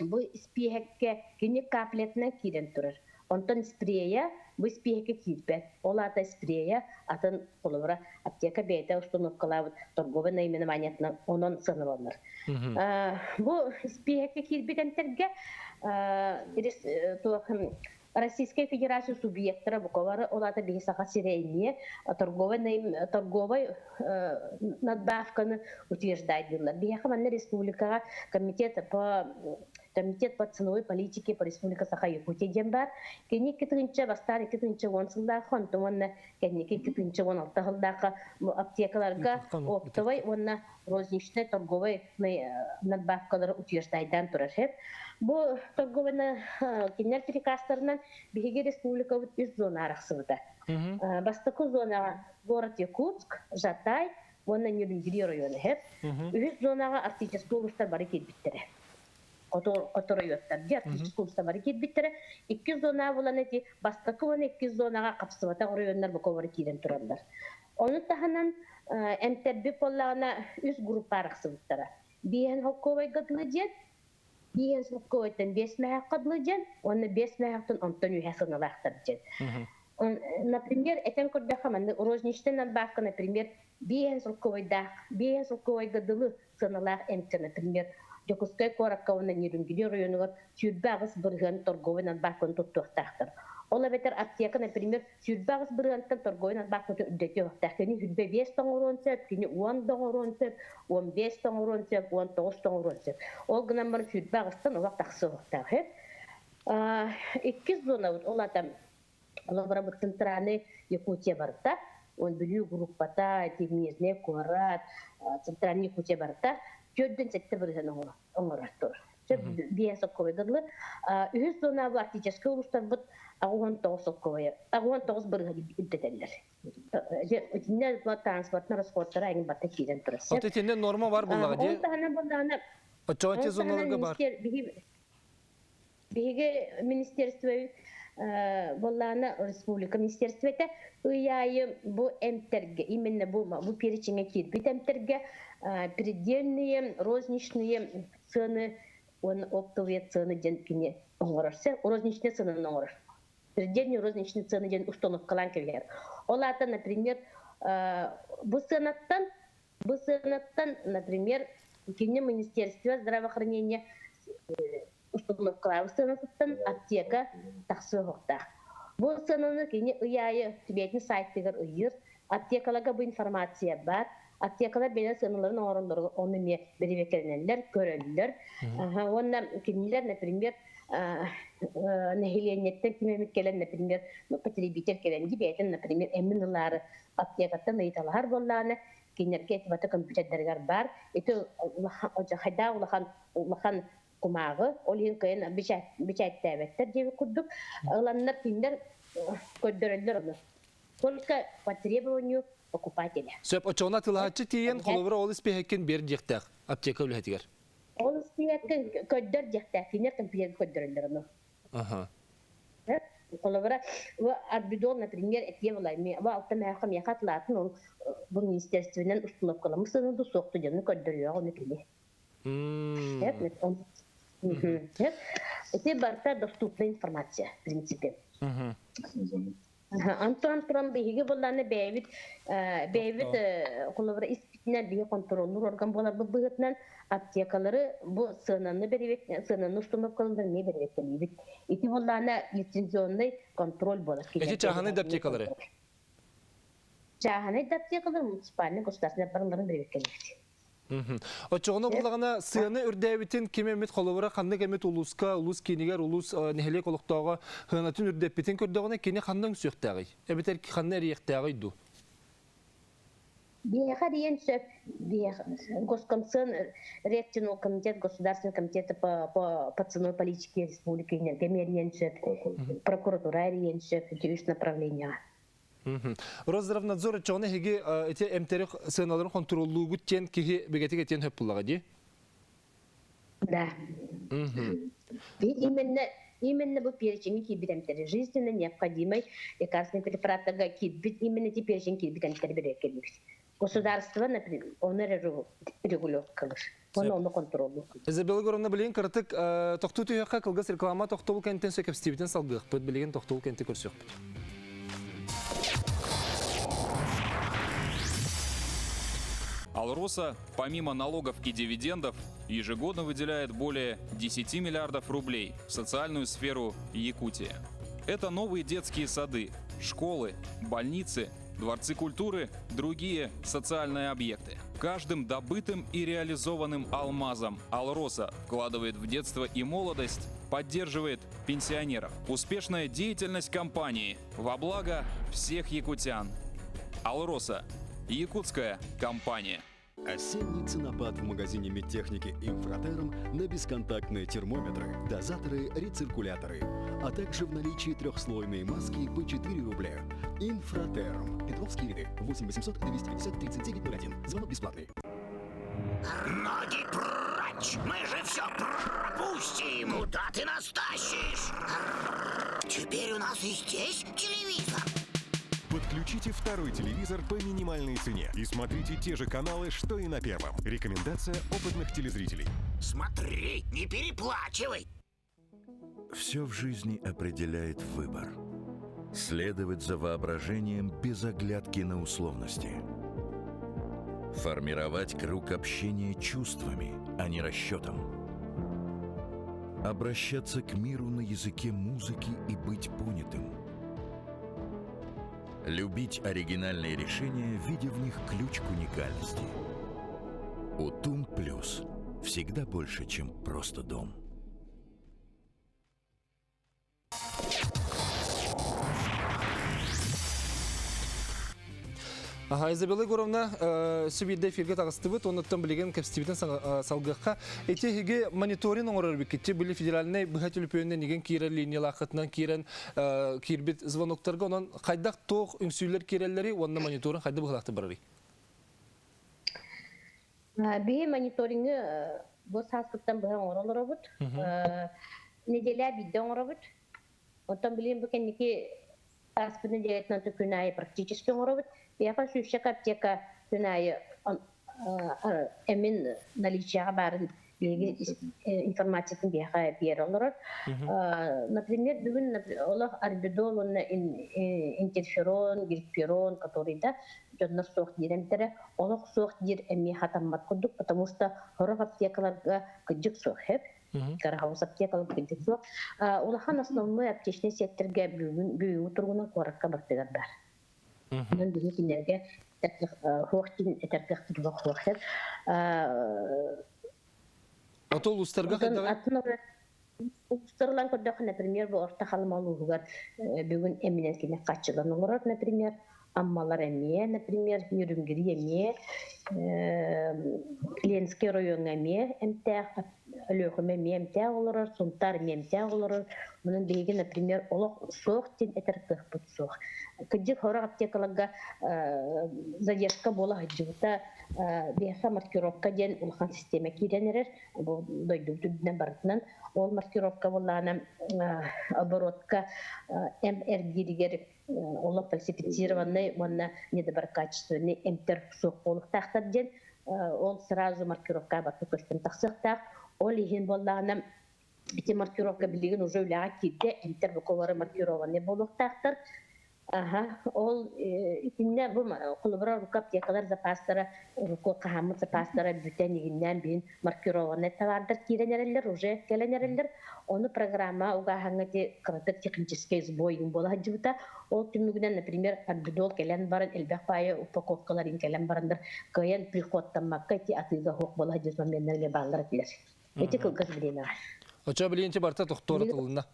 бу испииһэккэ кини каплетынан киирэн турар. Онтон спрея бу испииһэккэ киирбэт. Ол аата спрея атын холобура аптека бэйэтэ установкалаабыт торговый наименованиетынан онон сыаналанар. Бу испииһэккэ киирбит эмтэргэ Российская Федерация субъектара буковары ол аата биһи Саха сирэ эмиэ торговай надбавканы утверждайдылар. Биһиэхэ манна республикаҕа комитет по ценовой политике по Республика Саха Якутия диэн бар. Кини 2000 бастаан 2010 сыллаахха, онтон уонна кэнники 2016 сыллаахха аптекаларга оптовай уонна розничный торговай надбавкалары утверждайдан турар. Бу торговай кинилэр приказтарынан биһиги республикабыт үс зона арахсыбыта. Бастакы зонаҕа город Якутск, Жатай уонна Нерюнгри району хеп. Үһүс зонаҕа арктический улуустар бары киирбиттэрэ. Хоту райоттар ди арктический улуустар бары киирбиттэрэ. Икки зона булан эти бастакы уонна икки зонаҕа хапсыбатах районнар бука бары киирэн тураллар. Ону таһынан эмтэрбит буоллаҕына үс группа арахсыбыттара. Биэһэн холкуобайга дылы диэн, биэһэн холкуобайтан 5 мөһөөххө дылы диэн, уонна 5 мөһөөхтөн онтон үһэ сыналаахтар диэн. Например, этэн көрдөххө маннык розничный надбавка, например, биэһэн солкуобайдаах, 5 солкуобайга дылы сыаналаах эмтэ, например, Дьокуускай куоракка уонна Нерюнгри районугар 28% торговый надбавканы туттуохтаахтар. Ол эбэтэр аптека, например, 28 бырыһыантан торговый надбавканы үрдэтиэхтээх. Кини 25 тоҥоруон сөп, кини 10 доҥоруон сөп, 15 тоҥоруон сөп, 19 тоҥоруон сөп. Ол гынан баран 28-тан олох тахсыахтаах. Иккис зонабыт ол ата Олобура центральный Якутия барыта, он Бүлүү группата, Мирнэй куорат, центральный Якутия барыта 47% оҥорор турар. 5 солкуобайдырлы. Үһүс зона бу арктическай улуустарбыт 89 солкуобай, 89% үрдэтэллэр. Итиннэ транспортный расходтара эҥин барта киирэн турар. Ото итиннэ норма бар буллаҕа дии. Ол таһынан буллаҕына Оччоҕо зоналарга бар. Биһиги министерство боллаана республика министерствота ый аайы бу эмтерге, именно бу переченьге киирбит эмтерге Предельные розничные цены уонна оптовые цены диэн кини оҥорор. Розничные цены оҥорор. Предельные розничные цены диэн установкалаан кэлэр. Ол аата, например, бу сыанаттан, например, кини Министерство здравоохранения установкалаабыт сыанатыттан аптека тахсыахтаах. Бу сыананы кини ый аайы бэйэтин сайтыгар ыйыр. Аптекаларга бу информация бар. Аптекалар бэйэ сыаналарын оҥороллор, ону эмиэ бэрэбиэркэлэнэллэр, көрөллөр. Уонна кинилэр, например, нэһилиэнньэттэн ким эмит кэлэн, например, ну, потребитель кэлэн бэйэтин, например, эмин ылаары аптекаттан ыйыталаһар буоллаҕына, кинилэргэ бата компьютердарыгар бар. Ити хайдах улахан улахан кумааҕы, ол иһин кыайан бэчээттээбэттэр диэбит курдук, ыланнар кинилэр көрдөрөллөр ону. Только по требованию покупателя. Сөп, оччоҕуна атыылаһааччы тиийэн, холобура, ол испииһэккин биэр диэхтээх аптека үлэһитигэр. Ол испииһэккин көрдөр диэхтээх, кинилэр компьютерга көрдөрөллөр ону. Холобура, арбидол, например, этиэ буолай, бу алта мээхэ миэхэ атылаатын, ол бу министерственэн установкаламмыт сыананы суохту дьону көрдөрүөҕэ ону кини. Ити барыта доступная информация, в принципе. Антон туран биһиги буоллааны бэйэбит холобура испитинэн биһи контроллуур орган буоларбыт быһыытынан аптекалары бу сыананы беребит, сыананы установкаларын эмиэ бэрэбиэркэлиибит. Ити буоллаана лицензионный контроль буолар. Эти чааһынай да аптекалары? Чааһынай да аптекалар, муниципальный, государственный барыларын бэрэбиэркэлиибит. Оччоҕуна буллаҕына сыана үрдээбитин ким эмит холобура ханнык эмит улууска, улуус киинигэр, улуус нэһилиэк олохтооҕо сыанатын үрдэппитин көрдөҕүнэ кини ханна үҥсүөхтээҕий? Эбэтэр ханна эрийиэхтээҕий дуу? Биһиэхэ диэн сөп, Госкомцен, Ректинул комитет, Государственный комитет по ценовой политике республики эрийиэн сөп, прокуратура эрийиэн сөп, үс направления. Росздравнадзор оччоҕуна эһиги ити эмтэри сыаналарын хонтуруоллуугут диэн киһи бигэтик этиэн сөп буллаҕа дии? Да. Именно бу перечень киирбит эмтэри, жизненно необходимый лекарственный препараттарга киирбит, именно эти перечень киирбит эмтэри бэрэбиэркэлиибит. Государство, например, оны регулировкалыр. Оны контроллуур. Изабелла Егоровна, билигин кыратык тохтуу түһүөххэ, кылгас реклама тохтобул кэнниттэн кэпсэтиибитин салгыахпыт, билигин тохтобул кэнниттэн көрсүөхпүт. «Алроса», помимо налогов и дивидендов, ежегодно выделяет более 10 миллиардов рублей в социальную сферу Якутии. Это новые детские сады, школы, больницы, дворцы культуры, другие социальные объекты. Каждым добытым и реализованным алмазом «Алроса» вкладывает в детство и молодость, поддерживает пенсионеров. Успешная деятельность компании во благо всех якутян. «Алроса» – якутская компания. Осенний ценопад в магазине медтехники «Инфратерм» на бесконтактные термометры, дозаторы, рециркуляторы, а также в наличии трехслойные маски по 4 рубля. «Инфратерм». Петровские ряды. 8 800 250 39 01. Звонок бесплатный. Ноги прочь! Мы же все пропустим! Куда ты нас тащишь? Теперь у нас и здесь телевизор. Подключите второй телевизор по минимальной цене и смотрите те же каналы, что и на первом. Рекомендация опытных телезрителей. Смотри, не переплачивай. Все в жизни определяет выбор. Следовать за воображением без оглядки на условности. Формировать круг общения чувствами, а не расчетом. Обращаться к миру на языке музыки и быть понятым. Любить оригинальные решения, видя в них ключ к уникальности. Утум Плюс. Всегда больше, чем просто дом. Аха, Изабелла Егоровна, сүбидде эфирге таҕыстыбыт, оннуттан билигин кэпсэтиибитин салгыахха. Эти эһиги мониторинг оҥорор эбиккит, били федеральный быһа төлөпүөнүнэн игин киирэр линиялаахытынан киирэн киирбит звоноктарга, онон хайдах туох үҥсүүлэр киирэллэри уонна мониторинг хайдах быһыылаахтык барарый? Биһи мониторингы бу сааскыттан быһа оҥоролоробут. Неделя биирдэ оҥоробут. Оттон билигин бу кэнники ааспыт неделятынан күн аайы практически оҥоробут. Биһиэхэ 100 аптека күн аайы Эмин наличияҕа баарын биһиги информациятын биһиэхэ биэрэ олорор. Например, бүгүн олох арбидол уонна интерферон, грипперон, который да дьоннор суох диир эмтэрэ, олох суох диир эмиэ хатаммат курдук, потому что сорох аптекаларга кыдьык суох хэп. Карахаус аптекалар кыдьык суох. Улахан основной аптечный сеттерге бүгүн бүгүҥҥү туругунан куоракка бартыгар баар. Онон биһи кинилэргэ хуох дин этэргэх туруга хуох сөп. Ото улуустарга хайдаҕый? Атын улуустарынан көрдөххө, например, бу Орто Халыма улууһугар бүгүн эминэн кини хаччылан олорор, например, Аммалар эмиэ, например, Нюрюнгри эмиэ, Ленский райоҥҥа эмиэ эмтээх, Өлүөхүмэ эмиэ эмтээх олорор, Сунтаар эмиэ эмтээх олорор. Онон биһиги, например, олох суох диэн этэр кыахпыт суох. Кырдьык, сорох аптекаларга задержка буола сылдьыбыта. Биһиэхэ маркировка диэн улахан систиэмэ киирэн эрэр. Бу дойдубут үрдүнэн барытынан. Ол маркировка буоллаҕына оборотка эм эргииригэр олох фальсифицированный уонна недоброкачественный эмтэр суох буолуохтаахтар диэн ол сразу маркировка барыта көстөн тахсыахтаах. Ол иһин буоллаҕына ити маркировка билигин уже үлэҕэ киирдэ, эмтэр бука маркированный буолуохтаахтар. Аха, ол итиннэ бу холобура урукку аптекалар запастара, урукку хаһааммыт запастара бүтэн игиннээн биһин маркированный товардар киирэн эрэллэр, уже кэлэн эрэллэр. Ону программа угааһаҥҥа ити кыратык техническэй сбой буола сылдьыбыта. Ол түмүгүнэн, например, арбидол кэлэн баран, элбэх баайы упаковкалар кэлэн бараннар, кыайан приходтаммакка ити атыыга суох буола сылдьыбыт моменнар эмиэ бааллар этилэр. Ити кылгас бириэмэҕэ. Оччо билиинчи барыта тохтуора тылынна.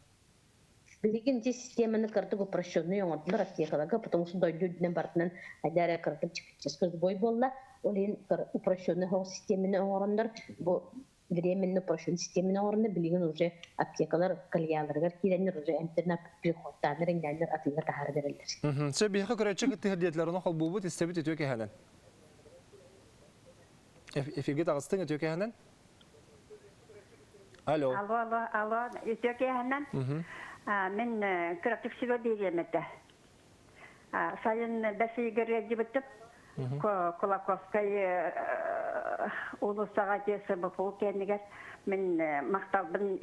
Билигин ити системаны кырдык упрощенный оҥордулар аптекаларга, потому что дойду үрдүнэн барытынан хайда эрэ кырдык технический сбой буолла. Ол иһин упрощенный системаны оҥороннор, бу временно упрощенный системаны оҥороннор, билигин уже аптекалар кальяларыгар киирэннэр уже эмтэрин приходтааннар иҥнээннэр атыыга таһаара берэллэр. Сөп, биһиэхэ көрөөччү кыттыһар диэтилэр, ону холбуубут, истэбит үтүө кэһэнэн. Эфирге таҕыстыҥ үтүө кэһэнэн. Алло. Алло, алло, алло, үтүө киэһэнэн. Мин кыратык сүбэ биэриэм этэ. Сайын бэс ыйыгар ыалдьыбытым. Кулаковскай уулуссаҕа ити СБПУ кэннигэр мин махталбын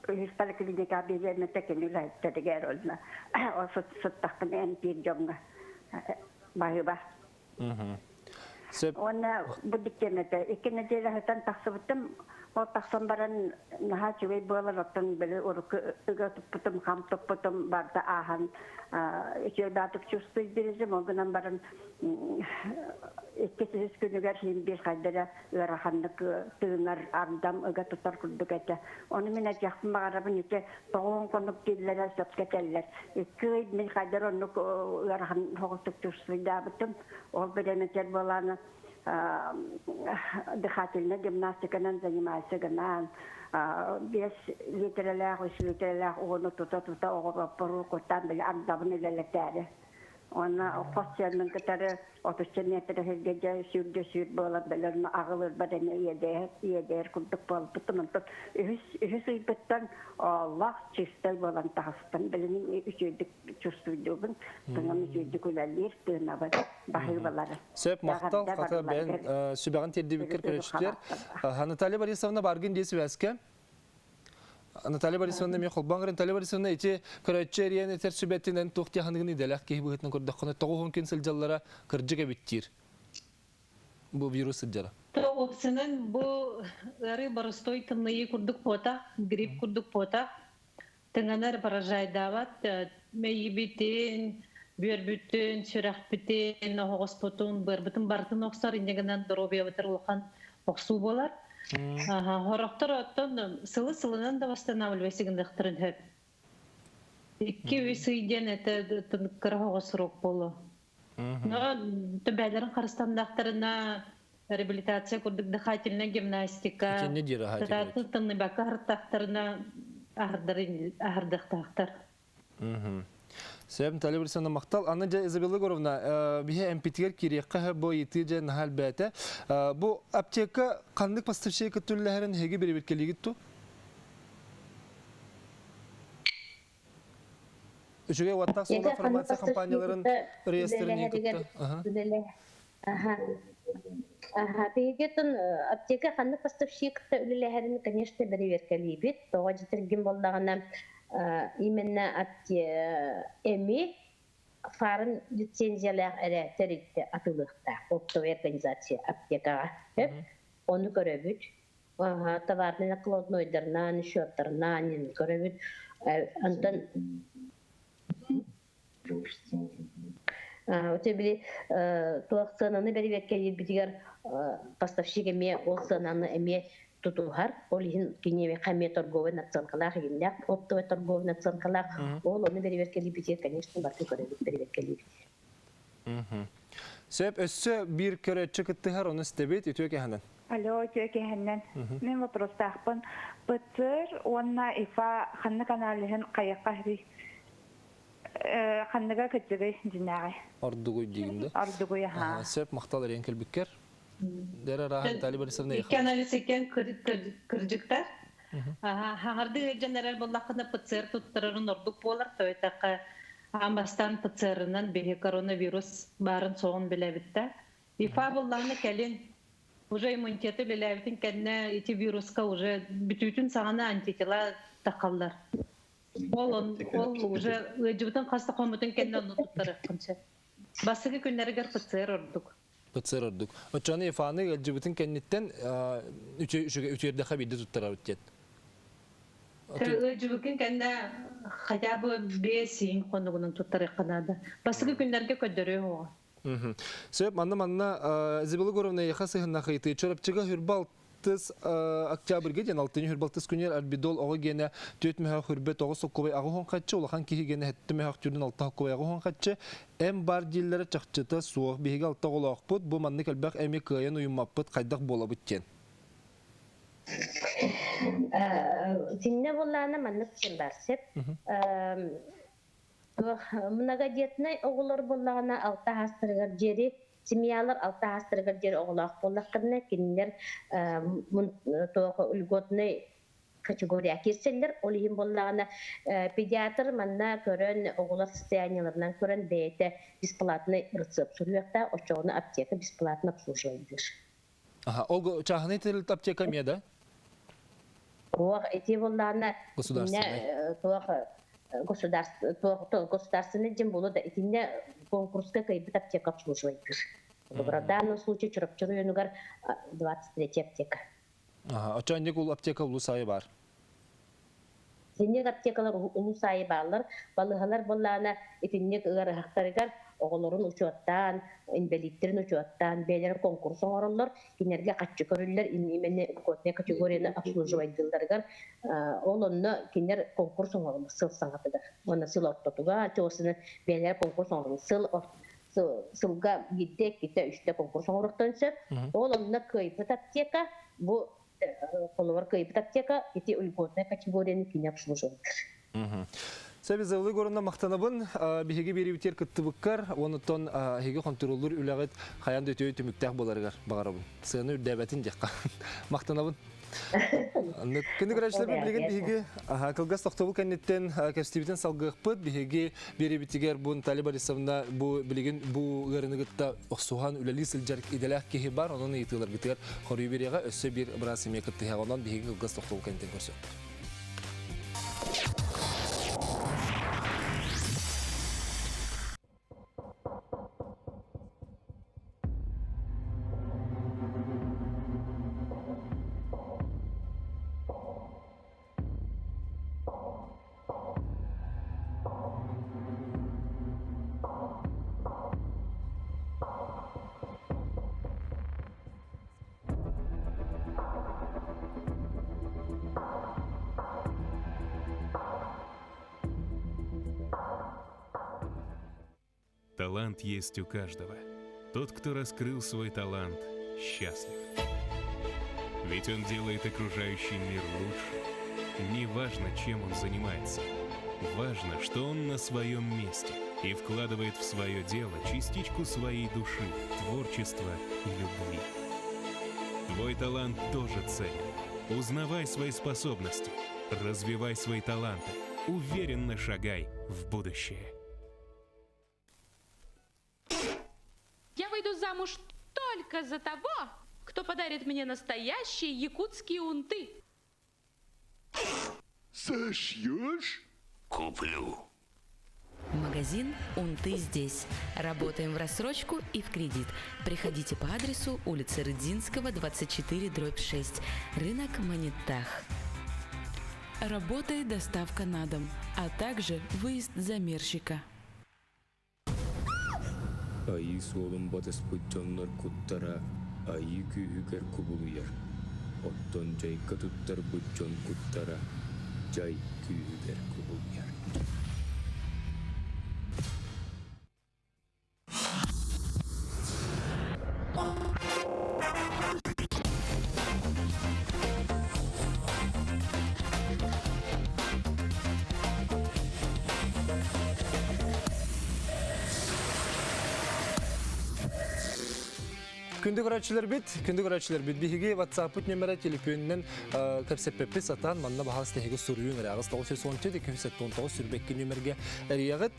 үһүс поликлиника биэриэм этэ кини үлэһиттэригэр уонна ол сыттахпын эмтиир дьоҥҥо баһыыба. Сөп. Уонна бу диктиэм этэ. Икки нэдиэлэ сытан тахсыбытым. Ол тахсан баран наһаа үчүгэй буолар. Оттон били урукку ыга туппутум, хам туппутум барда ааһан үчүгэй баатык чувствуй Ол гынан баран иккис үһүс күнүгэр син биир хайда эрэ ыараханнык тыынар, ардам ыга тутар курдук этэ. Ону мин этиэхпин баҕарабын ити тоҕуон хонук дииллэрэ сөпкө этэллэр. Икки ый мин хайдар оннук ыарахан соҕустук чувствуйдаабытым. Ол бириэмэтигэр буолааны дыхательнай гимнастиканан занимайся гынаан биэс литрэлээх, үс литрэлээх ууну тута-тута оҕолорбор куттаан били ардабын үлэлэтээри. Уонна хос сиэммин кытары отучча миэтэрэ сиргэ дьэ сүүрдэ сүүр буолан бэлэн аҕылыырбар эмиэ иэдэйэр иэдэйэр курдук буолбутум. Онтон үһүс үһүс ыйбыттан ооллоох чистай буолан таҕыстым. Билигин үчүгэйдик чувствуйдуубун, тыҥам үчүгэйдик үлэлиир, тыынабын, баһыыбалары. Сөп, махтал, хата бэйэн сүбэҕин тиэрдибиккэр көрөөччүлэр. Наталья Борисовна баргын дии связка. Наталья Борисовна эмиэ холбоон көрөн, Наталья Борисовна ити көрөөччү эриэн этэр сүбэтинэн туох дьаһаныгын идэлээх киһи быһыытынан көрдөххүнэ, тоҕуһун күн сылдьаллара кырдьык эбит диир. Бу вирус сылдьара. Опсынан бу ыарыы боростой тымныйыы курдук буота, грипп курдук буота. Тыҥанар поражайдаабат мэйиибитин, бүөрбүтүн, сүрэхпитин, оһоҕоспутун, быарбытын барытын охсор, инньэ гынан доруобуйабытыгар улахан охсуу буолар. Хорохтор оттон сылы-сылынан да восстанавливайся гыныахтарын сөп. Икки-үс ый диэн это кыра оһоҕос срок буолуо. Но төбөлөрүн харыстаннахтарына реабилитация курдук дыхательная гимнастика, Итиннэ диэри татаатын тымныйбакка аһартахтарына аһардыахтаахтар. Сөп, Наталья Борисовна, махтал. Аны дьэ Изабелла Егоровна, биһи эмпитигэр киириэххэ бу ыйытыы дьэ наһаа элбээтэ. Бу аптека ханнык поставщик түллэһэрин эһиги бирибиркэлиигит ту? Үчүгэй уоттаах суоллаах фармация компанияларын реестрин кытта. Аха. Биһиги аптека ханнык поставщикта үлэлэһэрин, конечно, бэрэбиэркэлиибит. Тоҕо дьитиргин боллаҕына именно эми фарын лицензиялаах эрэ тэрилтэ атыылыахтаах оптовая организация аптекаҕа. Ону көрөбүт. Товарный накладнойдарынан, счеттарынан көрөбүт. Антон Оте били туох сыананы бэрэбиэркэлиирбитигэр поставщик эмиэ ол сыананы эмиэ тутуһар. Ол иһин кини эмиэ торговый наценкалаах иһиннээх, оптовый торговый наценкалаах. Ол ону бэрэбиэркэлиирбитигэр, конечно, барытын көрөбүт, бэрэбиэркэлиибит. Сөп, өссө биир көрөөччү кыттыһар, ону истэбит, үтүө кэһэнэн. Алло, үтүө кэһэннэн. Мин вопростаахпын. ПЦР уонна ИФА ханнык аналиһын хайыахха ханныга кырдьыгый дьинээҕи? Ордугуй диигин да? Ордугуй, аха. Сөп, махтал эрийэн кэлбиккэр. Дэр арааһын Наталья Борисовна Икки анализ иккен кырдьыктар. Хаҥарды ыалдьан эрэр буоллаххына ПЦР туттарарын ордук буолар. Тойтахха аан бастаан ПЦРынан биһи коронавирус баарын суоҕун билэбит да. ИФА буллаҕына кэлин уже иммунитеты үлэлээбитин кэннэ ити вируска уже бүтүүтүн саҕана антитела тахаллар. Ол ол уже ыалдьыбытын хас да хоммутун кэннэ онну туттарыаххын сөп. Бастакы күннэригэр ПЦР ордук. ПЦР ордук. Оччону ИФАны ыалдьыбытын кэнниттэн үтүөрдэхэ биирдэ туттарабыт диэн. Ыалдьыбыккын кэннэ хотя бы 5 хонугунан туттарыахха наада. Бастакы күннэргэ көрдөрүө оҕо. Сөп, манна Изабелла Егоровна эйиэхэ сыһыннах ыйытыы. Чурапчыга хүрбэ алтыс октябрьга диэн алтынньы хүрбэ алтыс күнүгэр Арбидол оҕо гиэнэ түөрт мөһөөх хүрбэ тоҕус соккубай аҕыс хаччы, улахан киһи гиэнэ сэттэ мөһөөх түрдүн алта соккубай аҕыс хаччы, эм бар дииллэрэ чахчыта суох. Биһиги алта оҕолоохпут, бу маннык элбэх эми кыайан уйуммаппыт, хайдах буолабыт диэн. Синнэ буоллаана маннык бар сеп. Многодетнай оҕолор буоллаҕына алта аастарыгар диэри семьялар алта аастарыгар диэри оҕолоох буоллахтарына кинилэр туох льготнай категория киирсэллэр. Ол иһин буоллаҕына педиатр манна көрөн оҕолор состояниеларынан көрөн бэйэтэ бесплатный рецепт суруйуохтаах, оччоҕуна аптека бесплатно обслуживайдыыр. Аха, ол чааһынай тэрилтэ аптека эмиэ да? Туох ити буоллаҕына Государственнай. Туох государство государственный дьин буолуо да итиннэ конкурска кыайбыт аптека обслуживайдыыр. В данном случае Чурапчы районугар 23 аптека. Аха, оччоонньук ул аптека улус аайы бар. Итинник аптекалар улус аайы бааллар. Балыыһалар буоллаҕына итинник ыарыһахтарыгар оҕолорун учуоттаан, инбэлииттэрин учуоттаан, бэйэлэрэ конкурс оҥороллор, кинилэргэ хаччы көрүллэр, именно льготная категорияны обслуживайдыылларыгар ол онно кинилэр конкурс оҥороллор сыл саҥатыгар уонна сыл ортотугар чуосуна бэйэлэрэ конкурс оҥороллор сыл сылга биирдэ, иккитэ, үстэ конкурс оҥоруохтарын сөп. Ол онно кыайбыт аптека бу холобур кыайбыт аптека ити льготная категорияны кини обслуживает. Сәбизаллы горына мақтанабын биһиги биэрибитигэр кыттыбыккар, онуттан эһиги хонтуруоллуур үлэҕит хайаан да үтүө түмүктээх буоларыгар баҕарабын. Сыана үрдээбэтин диэххэ. Мақтанабын. Күнү көрөөччүлэр билигин биһиги кылгас тохтобул кэнниттэн кэпсэтиибитин салгыахпыт. Биһиги биэрибитигэр бу Наталья Борисовна бу билигин бу ыарыыны кытта охсуһан үлэлии сылдьар идэлээх киһи бар. Онон ыйытыыларгытыгар хоруй биэриэҕэ өссө биир быраас эмиэ кыттыһыаҕа. Онон биһиги кылгас тохтобул кэнниттэн көрсүөхпүт. Талант есть у каждого. Тот, кто раскрыл свой талант, счастлив. Ведь он делает окружающий мир лучше. Не важно, чем он занимается. Важно, что он на своем месте и вкладывает в свое дело частичку своей души, творчества и любви. Твой талант тоже ценен. Узнавай свои способности, развивай свои таланты, уверенно шагай в будущее. Я выйду замуж только только за того, кто подарит мне настоящие якутские унты. Сошьешь? Куплю. Магазин «Унты здесь». Работаем в рассрочку и в кредит. Приходите по адресу улица Рыдзинского, 24, дробь 6. Рынок Монетах. Работает доставка на дом, а также выезд замерщика. Айыы суолун батыспыт дьоннор куттара айыы күүһүгэр кубулуйар, оттон дьайга туттарбыт дьон куттара дьай күүһүгэр кубулуйар. Күндү көрөөччүлэрбит, күндү көрөөччүлэрбит, биһиги WhatsApp-пыт нөмөрө телефонунан кэпсэппэппит сатаан манна баһаас тэһиги суруйун эрэ 914 279 сүрбэкки нөмерге эрийэҕит.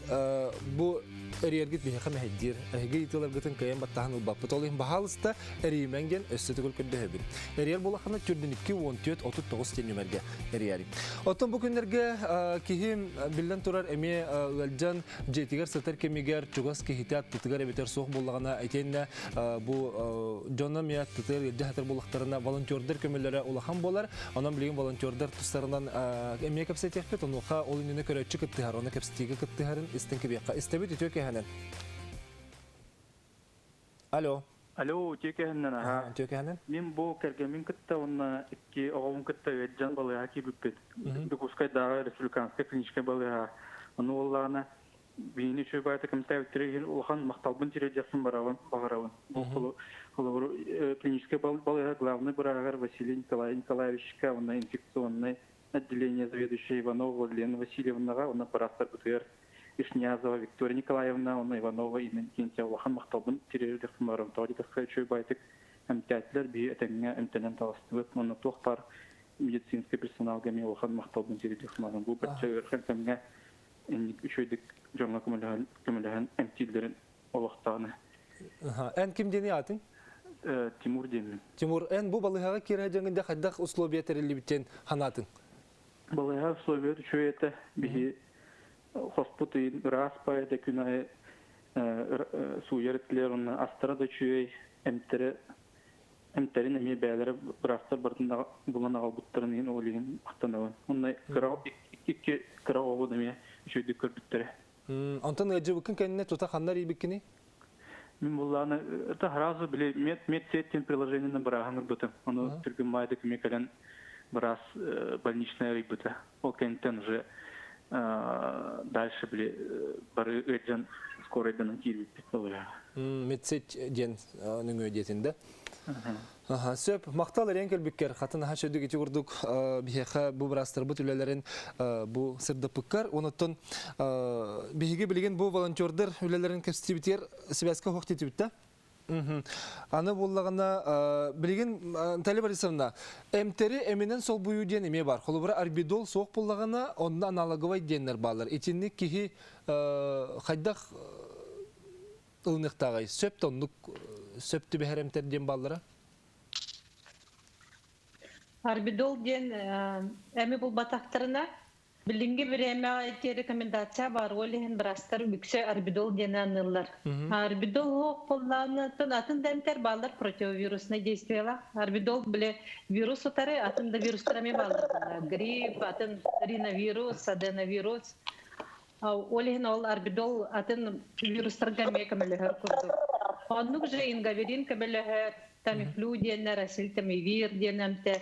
Бу эрийэргит биһиэхэ мэһэйдиир. Эһиги ыйытыыларгытын кыайан баттаһан ылбаппыт. Ол иһин баһаалыста эрийимэҥ диэн өссө төгүл көрдөһөбүн. Эрийэр буолаххына 42 14 39 диэн нөмерге эрийэри. Оттон бу күннэргэ киһи биллэн турар эмиэ ыалдьан дьиэтигэр сытар кэмигэр чугас киһитэ аттытыгар эбэтэр суох буоллаҕына итиэннэ бу дьоно эмиэ аттытыгар ыалдьа сытар буоллахтарына волонтердар көмөлөрө улахан буолар. Онон билигин волонтердар тустарынан эмиэ кэпсэтиэхпит. Онуоха ол иннинэ көрөөччү кыттыһар, оны кэпсэтиигэ кыттыһарын истэн кэбиэххэ. Истэбит үтүө кэһэнэн. Алло. Алло, үтүө кэһэннэн аһа. Үтүө кэһэнэн. Мин бу кэргэммин кытта уонна икки оҕобун кытта ыалдьан балыыһа киирбиппит. Дьокуускайдааҕы республиканскай клиническэй балыыһа. Ону буоллаҕына биһини үчүгэй баайта кэмтээбиттэрэ иһин улахан махталбын тириэрдиэхпин баҕарабын. Бу холобур клиническэй балыыһа главный бырааһыгар Василий Николай Николаевичка уонна инфекционнай отделение заведующая Иванова Владлена Васильевнаҕа уонна быраастарбытыгар Ишнязова Виктория Николаевна уонна Иванова Инна Иннокентьевна улахан махталбын тириэрдиэхпин баҕарабын. Тоҕо диэтэххэ үчүгэй баайтык эмтээтилэр, биһи этэҥҥэ эмтэнэн таҕыстыбыт уонна туох баар медицинскэй персоналга эмиэ улахан махталбын тириэрдиэхпин баҕарабын. Бу бачча ыарахан кэмҥэ инник үчүгэйдик дьоҥҥо көмөлөһөн, көмөлөһөн эмтииллэрин олохтоону. Эн ким диэни аатыҥ? Тимур диэммин. Тимур, эн бу балыыһаҕа киирэ дьаҥында хайдах условия тэриллибитин ханаатыҥ? Балыыһа условия үчүгэй этэ. Биһи хоспут ыйын ыраас поэта күн аайы сууйар этилэр уонна астара да үчүгэй, эмтэрэ эмтэрин эмиэ бэйэлэрэ быраастар барытын булан аҕалбыттарын иһин ол иһин махтанабын. Уонна кыра икки кыра оҕобун эмиэ үчүгэйдик көрбүттэрэ. Онтон ыалдьыбыккын кэннэ тута ханна эрийбиккиний? Мин буллааны это сразу били мед медсеть диэн приложениенан бырааһын ырбытым. Ону түргэн маайдык эмиэ кэлэн быраас больничная ыйбыта. Ол кэнниттэн уже дальше били бары ыалдьан скорайданан киирбиппит балыыһаҕа. Медсеть диэн нөҥүө диэтин да? Сөп, махтал эриэн кэлбиккэр, хатын аха чөдүк ити курдук биһиэхэ бу быраастарбыт үлэлэрин бу сырдаппыккар. Онуттан биһиги билигин бу волонтердар үлэлэрин кэпсэтибитигэр связка суох диэтибит Аны буоллаҕына, билигин Наталья Борисовна, эмтэри эминэн солбуйуу диэн эмиэ бар. Холобура, арбидол суох буоллаҕына, онно аналоговай диэннэр бааллар. Итинник киһи хайдах ылыныахтааҕый? Сөп да оннук сөп түбэһэр эмтэр диэн бааллара? Арбидол диэн эми булбатахтарына, билиҥҥи бириэмэҕэ ити рекомендация баар, ол иһин быраастар үксэ арбидол диэни аныыллар. Арбидол суох буоллаҕына, атын да эмтэр бааллар противовируснай действиелаах. Арбидол били вирус утары, атын да вирустар эмиэ бааллар. Грипп, атын риновирус, аденовирус. Ол иһин ол арбидол атын вирустарга эмиэ көмөлөһөр курдук. Оннук же ингаверин көмөлөһөр, тамифлю диэннэр, асильтамивир диэн эмтэр.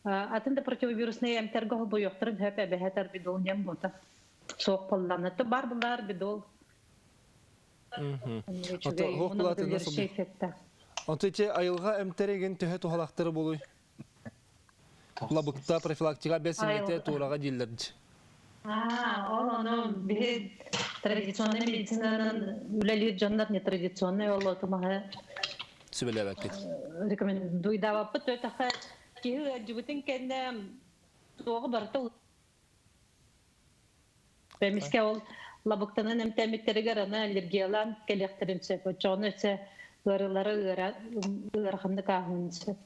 Атын да противовируснай эмтэргэ холбойуохтарын сөп эбэһэт арбидол диэн буота. Суох буоллаҕына. Бар булар арбидол. Үчүгэй. Онто ити айылҕа эмтэригин төһө туһалаахтара буолуй? Лабыкта профилактика бэс имэтэ туораҕа дииллэр. Ол ону биһи традиционнай медицинанан үлэлиир дьоннор нетрадиционнай ол отумаһы сүбэлээбэккит. Рекомендуйдаабаппыт өтөхө киһи ыалдьыбытын кэннэ туоҕу барыта Эмискэ ол лабыктанан эмтэммиттэригэр аны аллергиялаан кэлиэхтэрин сөп. Оччоҕуна өссө Ыарыылара ыараханнык ааһыан сөп.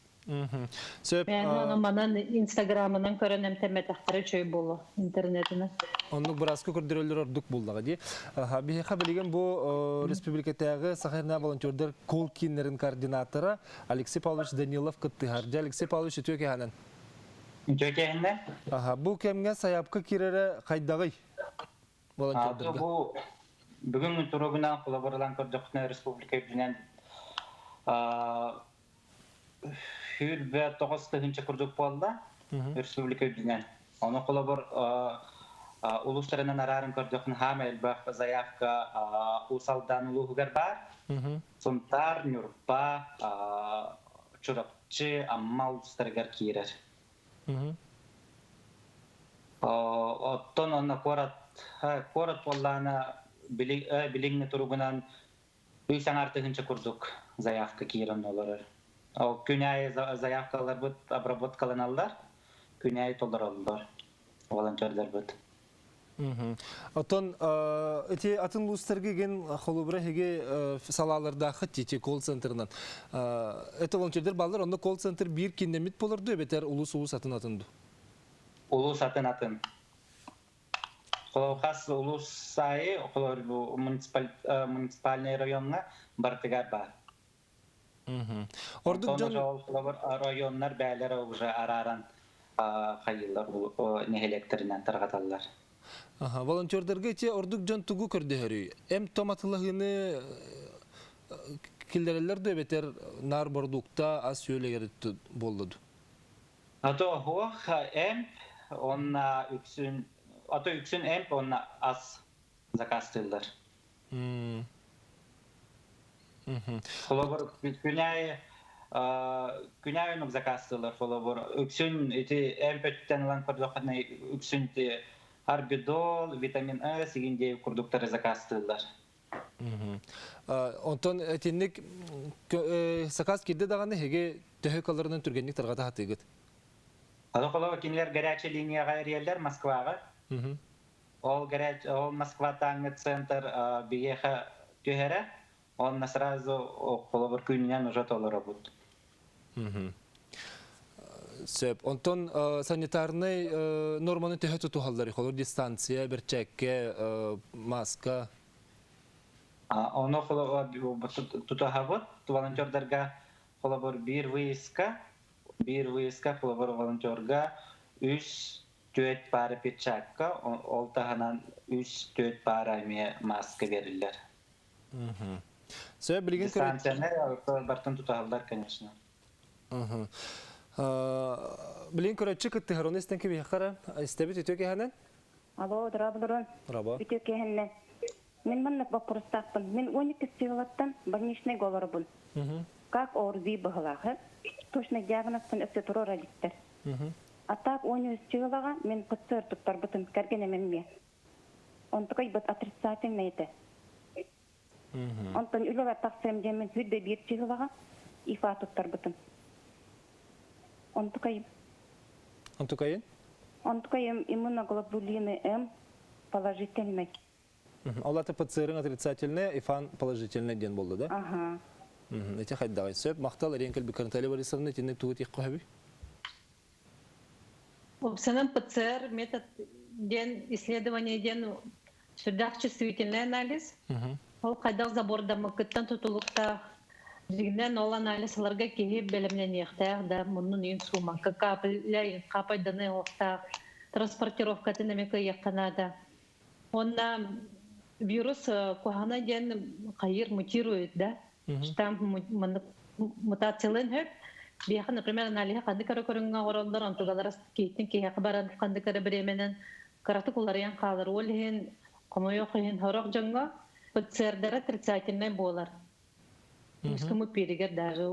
Сөп. Мен манан Инстаграмынан көрөн эмтэммэтэхтэрэ үчүгэй буолуо интернетинэн. Оннук бырааска көрдөрөллөр ордук буллаҕа дии. Биһиэхэ билигин бу республикатааҕы Саха волонтердар кол кииннэрин координатора Алексей Павлович Данилов кыттыһар. Дьэ, Алексей Павлович, үтүө кэһэнэн. Үтүө кэһэннэ. Бу кэмҥэ сайаапка киирэрэ хайдаҕый? Волонтердарга. Бу бүгүн туругунан холобурлаан көрдөхпүнэ республика үрдүнэн 29 тыһыынча курдук буолла республика үрдүнэн. Ону холобур улуустарынан арааран көрдөххүнэ хаама элбэх заявка Уус Алдан улууһугар баар. Сунтаар, Ньурба, Чурапчы, Амма улуустарыгар киирэр. Оттон онно куорат буоллаана билиҥҥи туругунан 3,5 тыһыынча курдук заявка киирэн олорор. Ол күн аайы заявкаларбыт обработкаланаллар, күн аайы толороллор волонтердарбыт. Оттон ити атын улуустарга ген холобура эһиги салаалардааххыт тити колл-центрынан. Это волонтердар баллар, онно колл-центр биир кииннэммит болорду эбэтэр улуус-улуус атын-атын ду? Улуус атын-атын. Хас улуус аайы бу муниципальный районҥа барытыгар баар. Ордук дьон районнар бээлere уже арааран хайыллар нэһилиэктеринэн тарҕаталлар. Волонтердарга ити ордук дьон тугу көрдөһөрүй? Эм том атылаһыны киллереллер да эбэтэр нар бордукта ас үөлегер боллуду? Ато хуох эмп онна үксүн ато үксүн эмп онна ас заказтыыллар. Холобур күнай күнай онук заказтыыллар холобур үксүн ити эмп өттүттэн ылан көрдөххүнэ үксүн ити арбидол, витамин Э сигин диэ курдуктары заказтыыллар. Онтон итинник заказ кирде даҕаны эһиги төһө каларынан түргэнник тарҕата сатыыгыт? Аны кинилэр горячая линияҕа эрийэллэр Москваҕа. Ол горяч ол Москватааҥҥы центр биһиэхэ түһэрэ, онно сразу холобур күнүнэн уже толоробут. Сөп. Онтон санитарнай норманы төһө тутуһаллар? Холор дистанция, бэрчээккэ, маска. Ону тутуһабыт волонтердарга холобур биир выездка холобур волонтерга үс түөрт пара перчатка, ол таһынан үс түөрт пара эмиэ маска бериллэр. Сөп, билигин Дистанцияны бартын тутаһаллар, конечно. Билигин көрөччү кыттыһар, оны истен кибиһэххара, истэбит үтүө кэһэнэн? Алло, дорооболорун. Дорообо. Үтүө кэһэннэ. Мин маннык боппуруостаахпын. Мин 12 сылаттан больничный олоробун. Как ОРВИ быһылаахы. Точно диагнозтан өссө турар иликтэр. А так 13 сылаға мен ПЦР туттарбытым кэргэним эмиэ. Онтукай быт отрицательный этэ. Онтон үлэбэр тахсыам диэммин 21 чыһылаҕа ИФА туттарбытым. Онтукай Онтукайын? Онтукайым иммуноглобулины М положительный. Ол аты ПЦР отрицательный, ИФАН положительный диэн болду да? Ага. Эти хайдагай сөп. Махтал эрен кэлбиккэр Наталья Борисовна итинник тугу тиэх көһөбүй? Уопсайынан ПЦР метод диэн исследование диэн сүрдээх чувствительный анализ. Ол хайдах забордаммыккыттан тутулуктаах. Дьиҥинэн ол анализ ыларга киһи бэлэмнэниэхтээх да, муннун иин суумакка капля капайданы оһохтаах, транспортировкатын эмиэ кыайыахха наада. Онна вирус куһаҕана диэн хайыр мутирует, да? Штамм мутациялын хөп. Биһиэхэ, например, аналиһы ханнык эрэ көрүҥҥэ оҥороллор, онтугалара киһиттэн киһиэхэ баран ханнык эрэ бириэмэнэн кыратык уларыйан хаалар. Ол иһин, хомойуох иһин, сорох дьоҥҥо ПЦРдара отрицательный буолар. Үскүмүт пиэригэр даже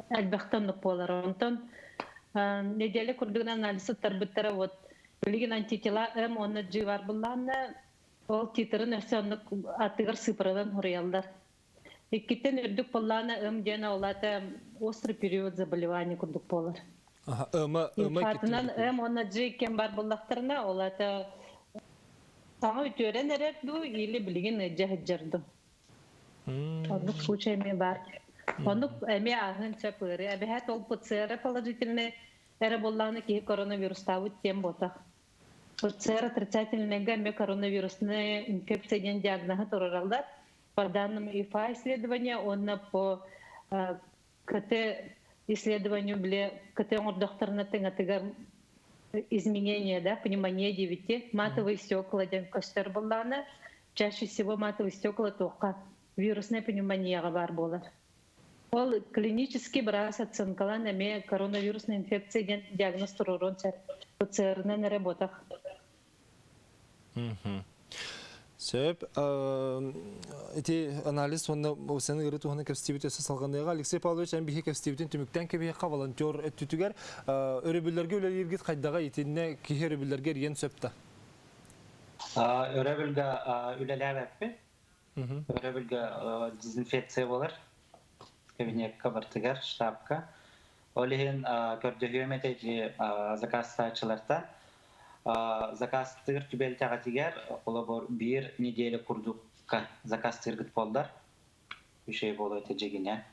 элбэхтэн оннук буолар. Онтон неделя курдугунан анализ туттарбыттара вот билигин антитела М уонна G бар буллаанна ол титрын өссө оннук аттыгар сыпырадан хуруйаллар. Иккиттен үрдүк боллаана М диэн олата острый период заболевания курдук буолар. М Ифатынан М уонна G кем бар буллахтарына олата саҥа үтүөрэн эрэр дуу или билигин ыдьа сылдьар дуу. Оннук случай эмиэ бар. Оннук эмиэ ааһыан сөп ыарыы. Эбэһээт ол ПЦР положительный эрэ буоллаҕына киһи коронавирустаабыт диэн буотах. ПЦР отрицательныйга эмиэ коронавирусная инфекция диэн диагноһы турараллар. По данным ИФА исследования уонна по КТ исследованию бile КТ оҥордохторуна тыҥатыгар изменения, да, пневмония диэбити, матовые стекла диэн көстөр буоллаҕына, чаще всего матовые стекла туохха вирусная пневмонияҕа баар буолар. Ол клинический быраас оценкалаан эмиэ коронавирусная инфекция диэн диагноз туруоруон сөп. ПЦР-нан эрэ буотах. Сөп. Ити анализ уонна сен ыыры туһунан кэпсэтиибит өссө салҕаныаҕа. Алексей Павлович, эн биһи кэпсэтиибитин түмүктээн кэбиһиэххэ волонтер өттүтүгэр өрөбүллэргэ үлэлииргит хайдаҕа итиннэ киһи өрөбүллэргэ эрийэн сөп да? Өрөбүлгэ үлэлээбэппин. Өрөбүлгэ дезинфекция буолар кабинекка бартыгар, штабка. Ол иһин көрдөһүөм этэ ити заказтааччылартан. Заказтыыр түбэлтэҕитигэр холобур биир неделя курдукка заказтыыргыт буоллар үчүгэй буолуо этэ дьигинэ.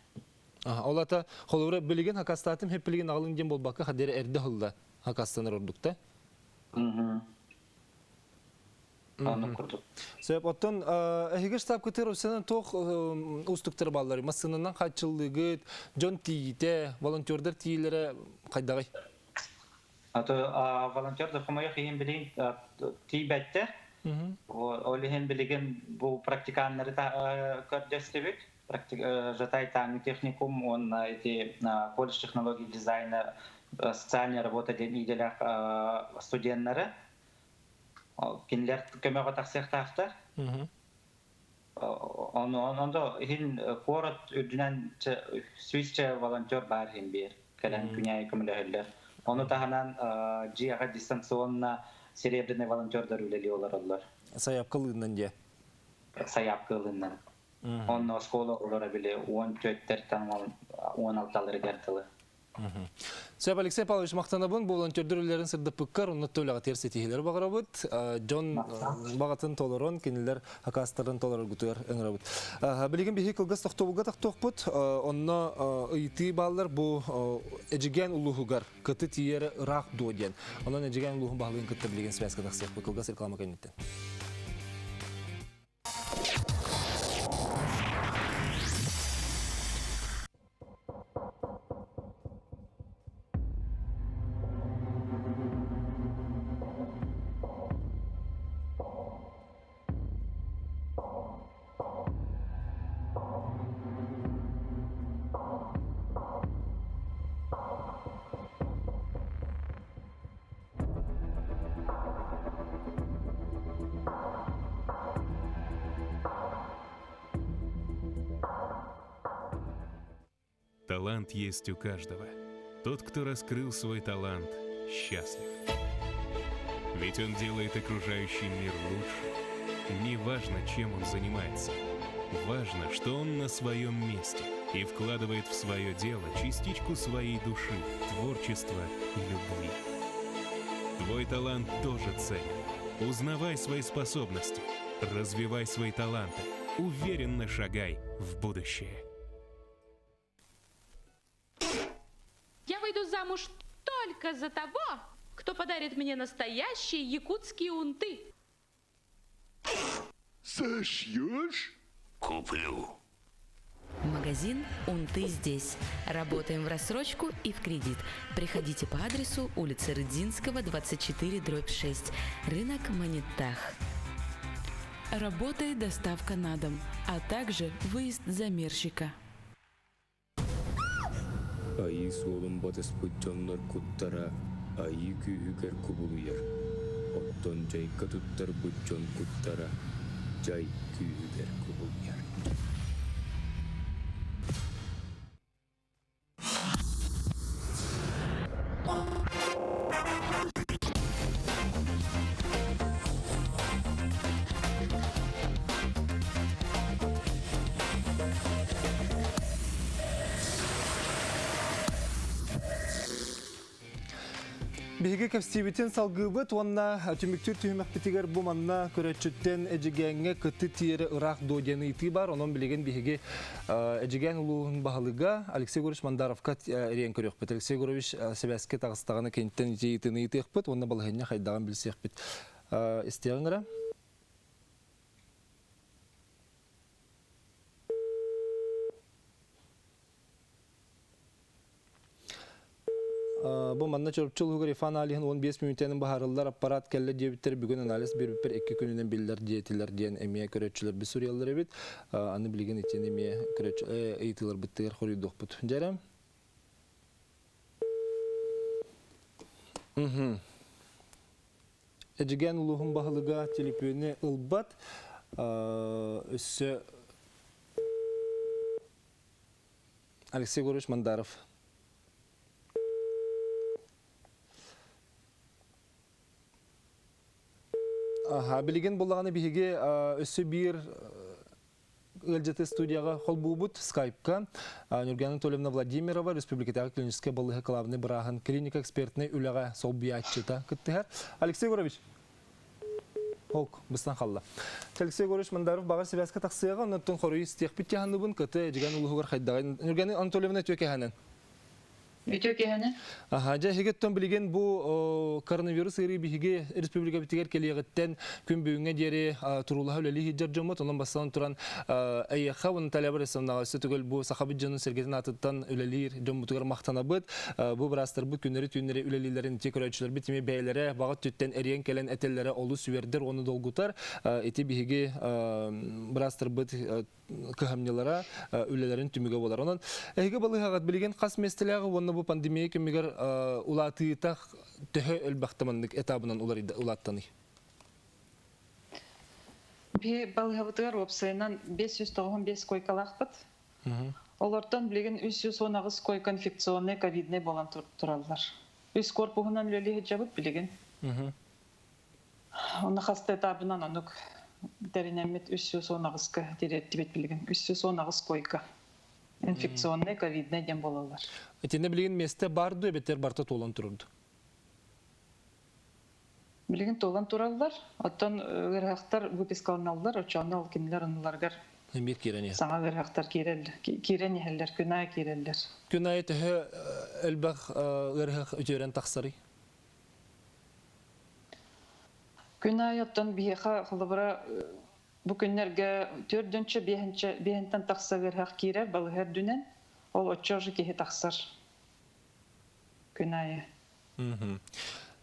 Ол ата холобура билигин хакастаатым хеп билигин аҕалыҥ диэн буолбакка хадер эрдэ ылла хакастанар ордукта. Оннук курдук. Сөп. Оттон эһиги штабкытыгар усанан туох уустуктар бааллар? Массыынанан хааччыллыгыт, дьон тиийиитэ, волонтердар тиийиилэрэ хайдаҕый? Ато волонтердар хомойуох иһин билигин тиийбэттэр. Ол иһин билигин бу практиканнары көрдөстүбүт. Жатай тааҥы техникум уонна ити колледж технологий дизайна социальная работа диэн идэлээх студеннары кинилэр көмөҕө тахсыахтаахтар. Ону иһин куорат үрдүнэн сүүсчэ волонтер баар иһин биэр кэлэн күнээйи көмөлөһөллөр. Ону таһынан дьиэҕэ дистанционно серебряный волонтердар үлэлии олороллор. Сайаапкалыыннан дьиэ? Сайаапкалыыннан. Онно оскуола оҕолоро били 14-тэн 16-ларыгар дылы. Сөп, Алексей Павлович, махтанабын бу волонтердор үлэлэрин сырдаппыккар, онно үлэҕитигэр ситиһиилэри баҕарабыт. Дьон баҕатын толорон, кинилэр акаастарын толороргутугар ыҥырабыт. Билигин биһи кылгас тохтобулга тохтуохпут. Онно ыйытыы бааллар бу Эдьигээн улууһугар кыты тиийэрэ ыраах дуо диэн. Онон Эдьигээн улууһун баһылыгын кытта билигин связка тахсыахпыт кылгас реклама кэнниттэн. Талант есть у каждого. Тот, кто раскрыл свой талант, счастлив. Ведь он делает окружающий мир лучше. Неважно, чем он занимается. Важно, что он на своем месте и вкладывает в свое дело частичку своей души, творчества и любви. Твой талант тоже ценен. Узнавай свои способности, развивай свои таланты, уверенно шагай в будущее. Я выйду замуж только за того, кто подарит мне настоящие якутские унты. Сошьешь? Куплю. Магазин «Унты здесь». Работаем в рассрочку и в кредит. Приходите по адресу улица Рыдзинского, 24, дробь 6. Рынок Монетах. Работает доставка на дом, а также выезд замерщика. Айыы суолун батыспыт дьоннор куттара айыы күүһүгэр кубулуйар, оттон дьайга туттарбыт дьон куттара дьай күүһүгэр кубулуйар. Биһиги кэпсиибитин салгыыбыт уонна түмүктүүр түһүмэхпитигэр бу манна көрөөччүттэн Эдьигээҥҥэ кытты тиэрэ ыраах дуо диэн ыйытыы баар. Онон билигин биһиги Эдьигээн улууһун баһылыга Алексей Егорович Мандаровка эриэн көрүөхпүт. Алексей Егорович сибээскэ таҕыстаҕына киниттэн ити ыйытыыны ыйытыахпыт уонна балаһыанньа хайдаҕын билсиэхпит. Истиэҕиҥ эрэ. Бу манна Чурапчы улууһугар ИФА аналиһын 15 мүнүүтэнэн быһаарыллар аппарат кэллэ диэбиттэр бүгүн анализ биэрбиппэр икки күнүнэн биллэр диэтилэр диэн эмиэ көрөөччүлэрбит суруйаллар эбит. Аны билигин итини эмиэ көрөөччү ыйытыыларбытыгар хоруйдуохпут. Дьэрэ. Эдьигээн улууһун баһылыга телепүөнү ылбат. Өссө Алексей Егорович Мандаров. Аха, билигин буллаҕына биһиги өссө биир ыалдьыты студияҕа холбуубут скайпка Нюргана Анатольевна Владимирова республикатааҕы клиническэй балыыһа кылаабынай бырааһын клиника экспертнэй үлэҕэ солбуйааччыта кыттыһар. Алексей Егорович. Полк быстан халла. Алексей Егорович Мандаров баҕар сибээскэ тахсыаҕа, оннуттан хоруй истиэхпит тиһанныбын, кыты Эдьигэн улууһугар хайдаҕын. Нюрганы Анатольевна үтүө кэһэнэн. Үтүө кэһэнэ. Аха, дьэ эһигиттэн билигин бу коронавирус ыарыы биһиги республикабытыгар кэлиэҕиттэн күн бүгүҥҥэ диэри туруулаһа үлэлии сылдьар дьоммут, онон бастатан туран эйиэхэ уонна Наталья Борисовнаҕа өссө төгүл бу сахабыт дьонун сэргэтин аатыттан үлэлиир дьоммутугар махтанабыт. Бу быраастарбыт күннэри-түүннэри үлэлииллэрин ити көрөөччүлэрбит эмиэ бэйэлэрэ баҕа өттүттэн эриэн кэлэн этэллэрэ олус үөрдэр уонна долгутар. Ити биһиги быраастарбыт кыһамньылара үлэлэрин түмүгэ буолар. Онон эһиги балыыһаҕыт билигин хас миэстэлээҕи уонна бу пандемия кэмигэр улаатыыта төһө элбэхтэ маннык этабынан улааттаный? Би балыыһабытыгар уопсайынан 595 койкалаахпыт. Олортон билигин 318 койка инфекционнай ковиднай буолан тураллар. Үс корпуһунан үлэлии сылдьабыт билигин. Онно хаста этабынан онук тэринэммит 318-ка тириэртибит билигин. 318 койка. Инфекционнай ковиднай диэн буолаллар. Итиннэ билигин миэстэ бар дуо эбэтэр барта туолан турурду? Билигин туолан тураллар. Оттон ыарыһахтар выпискаланаллар, оччоҕуна ол кинилэр оннуларыгар Эмиэ киирэн иһэр. Саҥа ыарыһахтар киирэн иһэллэр, күн аайы киирэллэр. Күн аайы төһө элбэх ыарыһах үтүөрэн тахсарый? Күн аайы оттон биһиэхэ холобура бу күннэргэ төрдүнчэ, биэһинчэ, биэһинтэн тахса ыарыһах киирэр балыыһа үрдүнэн, ол оччо уже киһи тахсар күн аайы.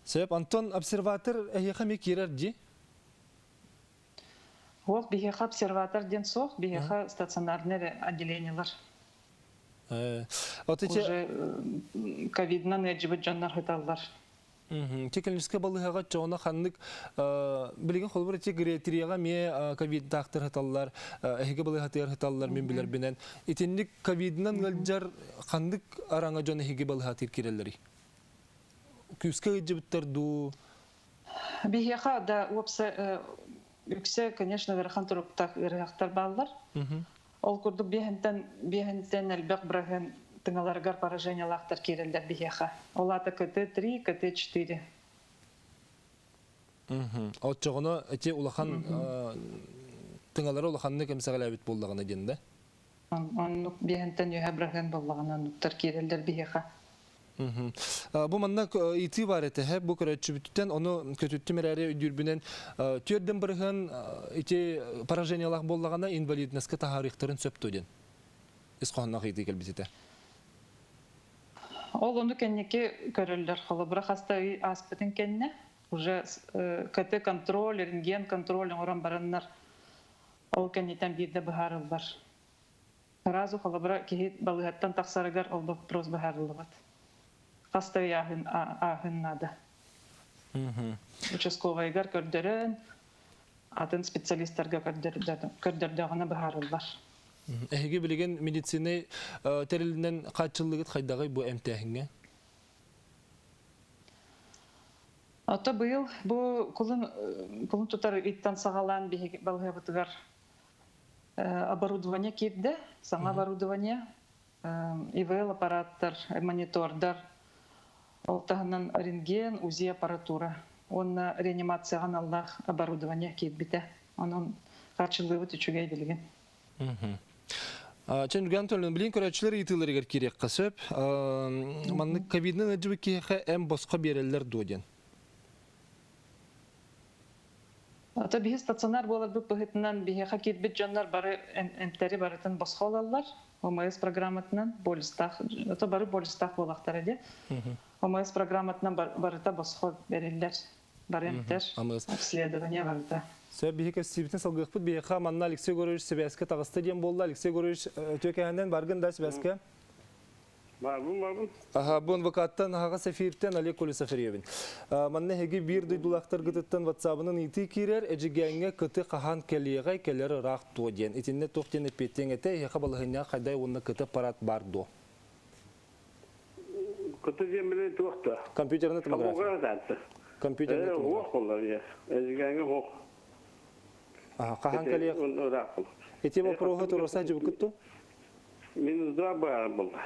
Сөп, Антон обсерватор эһиэхэ эмиэ киирэр дии? Суох, биһиэхэ обсерватор диэн суох, биһиэхэ стационарный эрэ отделениелар. Уже ковидынан ыалдьыбыт дьоннор сыталлар. Те клиническэй балыыһаҕа чоҕуна ханнык билигин холобур ити гериатрияҕа эмиэ ковиддаахтар сыталлар, эһиги балыыһатыгар сыталлар мин билэрбинэн. Итинник ковидынан ыалдьар ханнык араҥа дьон эһиги балыыһатыгар киирэллэрий? Күүскэ ыалдьыбыттар дуу? Биһиэхэ да уопсай үксэ, конечно, ыарахан туруктаах ыарыһахтар бааллар. Ол курдук биэһинтэн биэһинтэн элбэх быраһыан тыҥаларыгар поражениелаахтар киирэллэр биһиэхэ. Ол аата КТ-3, КТ-4. Оччоҕуна ити улахан тыҥалара улаханнык эмсэҕэлээбит буоллаҕына диэн да? Оннук биэһинтэн үөһэ быраһыан буоллаҕына оннуктар киирэллэр биһиэхэ. Бу манна ыйытыы баар этэ, бу көрөөччүбүтүттэн ону көтүттүм эрээри өйдүүрбүнэн түөрдэн бырыһыан ити поражениелаах буоллаҕына инвалидностька таһаарыахтарын сөп дуо диэн ис хоһоонноох ыйытыы кэлбит этэ. Ол ону кэнники көрөллөр. Холобура хаста ый ааспытын кэннэ уже КТ-контроль, рентген-контроль оҥорон бараннар ол кэнниттэн биирдэ быһаарыллар. Сразу холобура киһи балыыһаттан тахсарыгар ол вопрос быһаарыллыбат. Хас да ый ааһын наада. Участковайгар көрдөрөн, атын специалистарга көрдөрдөҕүнэ быһаарыллар. Эһиги билигин медицинай тэрилинэн хааччыллыгыт хайдаҕый бу эмтээһиҥҥэ? Ото быйыл бу кулун кулун тутар ыйтан саҕалаан биһиги балыыһабытыгар оборудование киирдэ, саҥа оборудование, ИВЛ аппараттар, монитордар. Ол таһынан рентген, УЗИ аппаратура уонна реанимацияҕа аналлаах оборудование киирбитэ. Онон харчылыыбыт үчүгэй билигин. Чэн Үргэн Төлөн, билин көрөөччүлэр ыйытыыларыгар киириэххэ сөп. Маннык ковидынан ыалдьыбыт киһиэхэ эм босхо биэрэллэр дуо диэн. Ата биһи стационар буоларбыт быһыытынан биһиэхэ киирбит дьоннор бары эмтэри барытын босхо ылаллар. ОМС программатынан полистаах, ото бары полистаах буолахтара дии. ОМС программатынан барыта босхо бериллэр. Бары эмтэр, обследование барыта. Сөп биһи кэпсиибитин салгыахпыт. Биһиэхэ манна Алексей Егорович сибээскэ таҕыста диэн буолла. Алексей Егорович үтүө кэһэннэн баргын да сибээскэ. Барбын, барбын. Аха, бу НВК-ттан аһаҕас эфиртэн Олег Колесов эрийэбин. Манна эһиги биир дойдулаахтаргытыттан ватсабынан ыйытыы киирэр, Эдьигээҥҥэ кыты хаһан кэлиэҕэй, кэлэр ыраах дуо диэн. Итиннэ туох диэн эппиэттиэҥ этэ, эһиэхэ балаһыанньаҕа хайдай уонна кыты аппарат баар дуо? Кыты диэн билин туох да? Компьютерная томография. Компьютерная томография. Хуох боллар, Эдьигээҥҥэ хуох. Хаһан кэлиэх? Ити вопроһу туруорса дьыбыккыт ту? Минздрав баар буолла.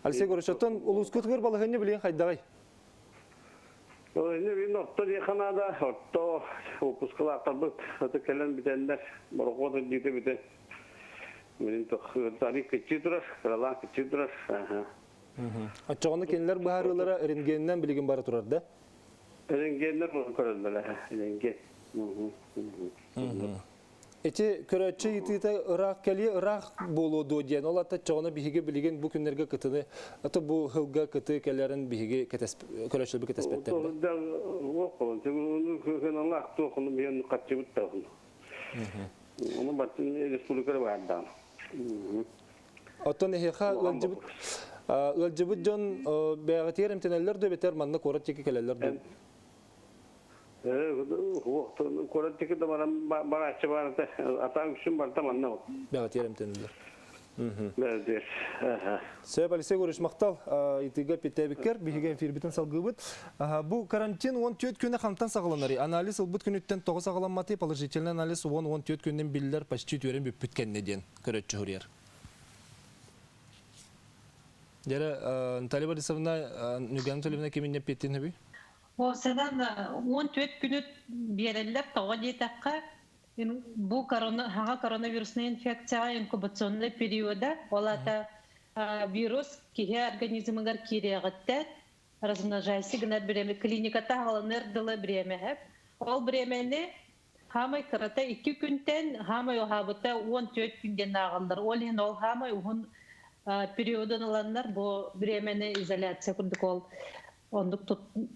Алексей Егорович, оттон улуускутугар балаһыанньа билигин хайдаҕый? Балаһыанньа билигин орто диэххэ наада. Орто выпускалаахтарбыт аты кэлэн бүтэннэр, борохуот үрдүүтэ бүтэн. Билин тариф кыччыы турар, кыралаан кыччыы турар. Оччоҕуна кинилэр быһаарыылара рентгенинэн билигин бара турар да? Рентгеннэр көрөллөр, рентген. Ити көрөөччү ыйытыыта ыраах кэлиэ ыраах буолуо дуо диэн, ол ата чоҕуна биһиги билигин бу күннэргэ кытыны, ата бу сылга кыты кэлэрин биһиги көрөөччүлэрбит кэтэспэттэр. Оттон эһиэхэ ыалдьыбыт ыалдьыбыт дьон бэйэҕитигэр эмтэнэллэр дуо эбэтэр манна куорат диэки кэлэллэр дуо? Куорат диэки да баран барааччы баар этэ. Атаан үксүн барыта манна ол. Бэҕэтиэр эмтэнэллэр. Бэлдиэр. Сөп, Алексей Егорович, махтал итигэ питээбиккэр биһиги эфирбитин салгыыбыт. Бу карантин 14 күнэ хантан саҕаланарый? Анализ ылбыт күнүттэн тоҕо саҕаламматый? Положительный анализ 10-14 күнүн биллэр почти үтүөрэн бүппүт кэннэ диэн көрөччү суруйар. Дьэрэ, Наталья Борисовна, Нюргана Анатольевна киминне эппиэттиин хөбүй? Уопсайынан 14 күнү биэрэллэр, тоҕо диэтэххэ, бу корона, хаҥа коронавируснай инфекцияҕа инкубационнай периода, ол аата вирус киһи организмыгар киириэҕиттэн размножайся гынар бириэмэ, клиниката аҕаланар дылы бириэмэһэ. Ол бириэмэни хаамай кырата 2 күнтэн, хаамай уһаабыта 14 күн диэн ааҕаллар. Ол иһин ол хаамай уһун периодун ыланнар бу бириэмэни изоляция курдук ол оннук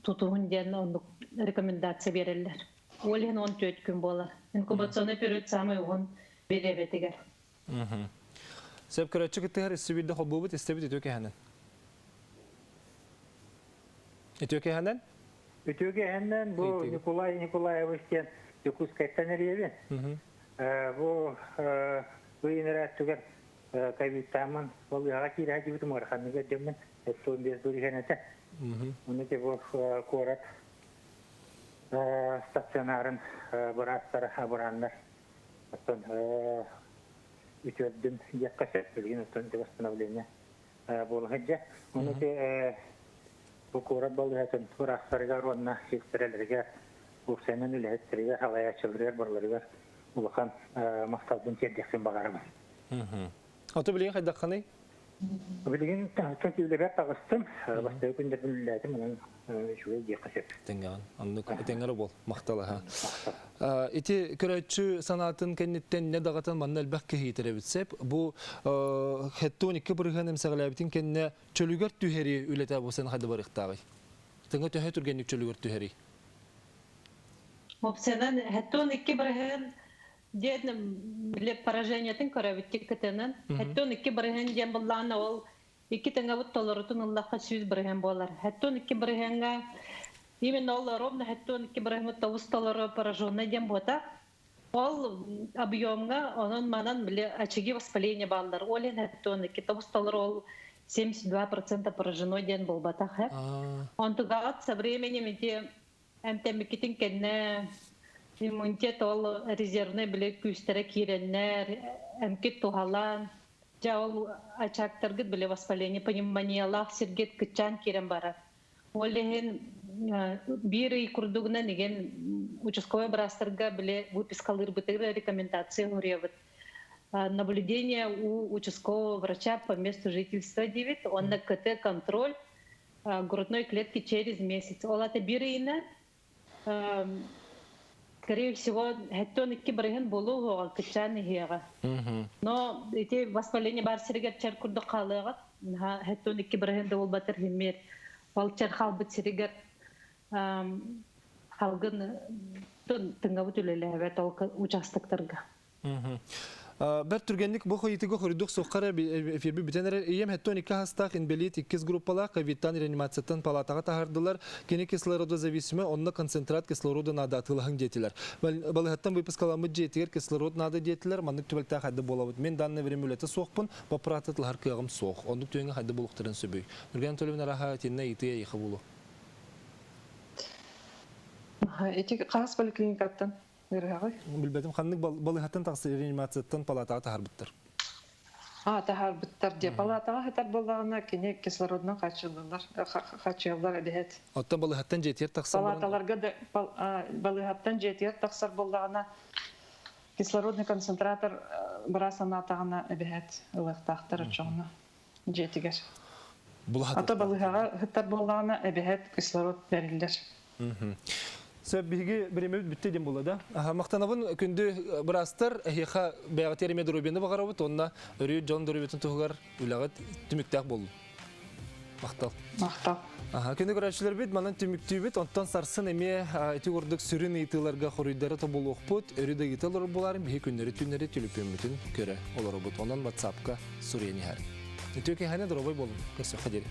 тутуһун диэн оннук рекомендация биэрэллэр. Ол иһин 14 күн буолар. Инкубационный период самый уһун бириэмэтигэр. Сөп көрөөччү кыттыһар үссүбүрдэ холбуубут истэбит үтүө кэһэнэн. Үтүө кэһэнэн? Үтүө кэһэнэн бу Николай Николаевич диэн Дьокуускайтан эрийэбин. Бу бу инэрээттүгэр ковидтааммын балыыһаҕа киирэ сылдьыбытым ыараханнык ыалдьаммын 75 бырыһыан этэ. Ону ити бу куорат стационарын быраастара абырааннар оттон үтүөрдүм диэххэ сөп билигин оттон ити восстановление буола сылдьар. Ону ити бу куорат балыыһатын быраастарыгар уонна сиэстэрэлэригэр, уопсайынан үлэһиттэригэр, салайааччыларыгар барыларыгар улахан махталбын тиэрдиэхпин баҕарабын. Ото билигин хайдаххыный? Билигин үлэбэр таҕыстым. Бастакы күннэрбин үлэлээтим, онон үчүгэй диэххэ сөп. Тэҥҥэҕин. Оннук этэҥҥэ бол. Махтал аха. Ити көрөөччү санаатын кэнниттэн не даҕатан манна элбэх киһи итэрэбит сеп. Бу хэттон 2% эмсэҕэлээбитин кэннэ чөлүгэр түһэрии үлэтэ бу сен хайда барыахтааҕый? Тыҥа төһө түргэнник чөлүгэр түһэрий? Уопсайынан, хэттон 2% диэн били поражениетын көрөбүт кытынан. Хэттон 2% диэн буллаана ол икки тэҥэбит толорутун ыллахха 100% буолар. Хэттон 2 бырыһыаҥҥа именно ол ровно хэттон 2 бырыһыаммыт тобус толору пораженный диэн буота. Ол объемҥа онон манан били очаги воспаления бааллар. Ол иһин хэттон икки тобус толору ол 72% поражено диэн буолбатах. Онтугаҕыт со временем ити эмтэммиккитин кэннэ иммунитет ол резервный били күүстэрэ киирэннэр, эмкит туһалаан. Дьэ ол очагтаргыт били воспаление пневмониялаах сиргит кыччаан киирэн барар. Ол иһин биир ый курдугунан igen участковай быраастарга били выпискалыырбытыгар рекомендация уруйабыт. Наблюдение у участкового врача по месту жительства диэбит уонна КТ-контроль грудной клетки через месяц. Ол ата биир ыйына скорее всего, 72 барыһын буолуо кыччаан иһиэҕэ. Но ити воспаление бар сиригэр чэр курдук хаалыаҕа. 72 барыһын да буолбатар химмер. Ол чэр хаалбыт сиригэр халгын тыҥабыт үлэлээбэт ол участоктарга. Бэрт түргэнник бу хойутуга хорудук суоххара эфирби бүтэн эрэр. Ийэм 72 хастаах инбэлиит иккис группалаах ковидтан реанимацияттан палатаҕа таһардылар. Кини кислородозависимый, онно концентрат кислорода наада атыылаһыҥ диэтилэр. Балыһаттан выпускаламмыт дьиэтигэр кислород наада диэтилэр. Маннык түбэлтээх хайда буолабыт. Мен данное время үлэтэ суохпун, боппурааты тылаһар кыаҕым суох. Оннук түгэҥҥэ хайда буолуохтарын сөбүй? Нурган Анатольевна араха итиннэ ыйытыы эйиэхэ буолуо. Ити хас поликлиникаттан ыарыһаҕый? Билбэтим ханнык балыһаттан тахса реанимацияттан палатаҕа таһарбыттар. А, таһаарбыттар диye. Палатаҕа сытар буоллаҕына кини кислородунан хааччыллаллар, хааччыйаллар эбиһэт. Оттон балыһаттан дьиэтигэр тахсан Палаталарга да балыһаттан дьиэтигэр тахсар буоллаҕына кислородный концентратор быраас санаатаҕына эбиһэт ылыахтаахтар оччоҕуна дьиэтигэр. Ата балыһаҕа сытар буоллаҕына эбиһэт кислород бэриллэр. Сөп, биһиги бириэмэбит бүттэ диэн буолла да. Махтанабын күндү быраастар, эһиэхэ бэйэҕитигэр эмиэ доруобуйаны баҕарабыт уонна өрүү дьон доруобуйатын туһугар үлэҕит түмүктээх буоллун. Махтал. Махтал. Күндү көрөөччүлэрбит, манан түмүктүүбүт. Онтон сарсын эмиэ ити курдук сүрүн ыйытыыларга хоруйдары тобулуохпут. Өрүү да ыйыта олорор буолаарым, биһи күннэри түүннэри түлүпүөммүтүн көрө олоробут. Онон WhatsApp-ка суруйан иһэр. Үтүө киэһэни доруобай буолун. Көрсүөххэ диэри.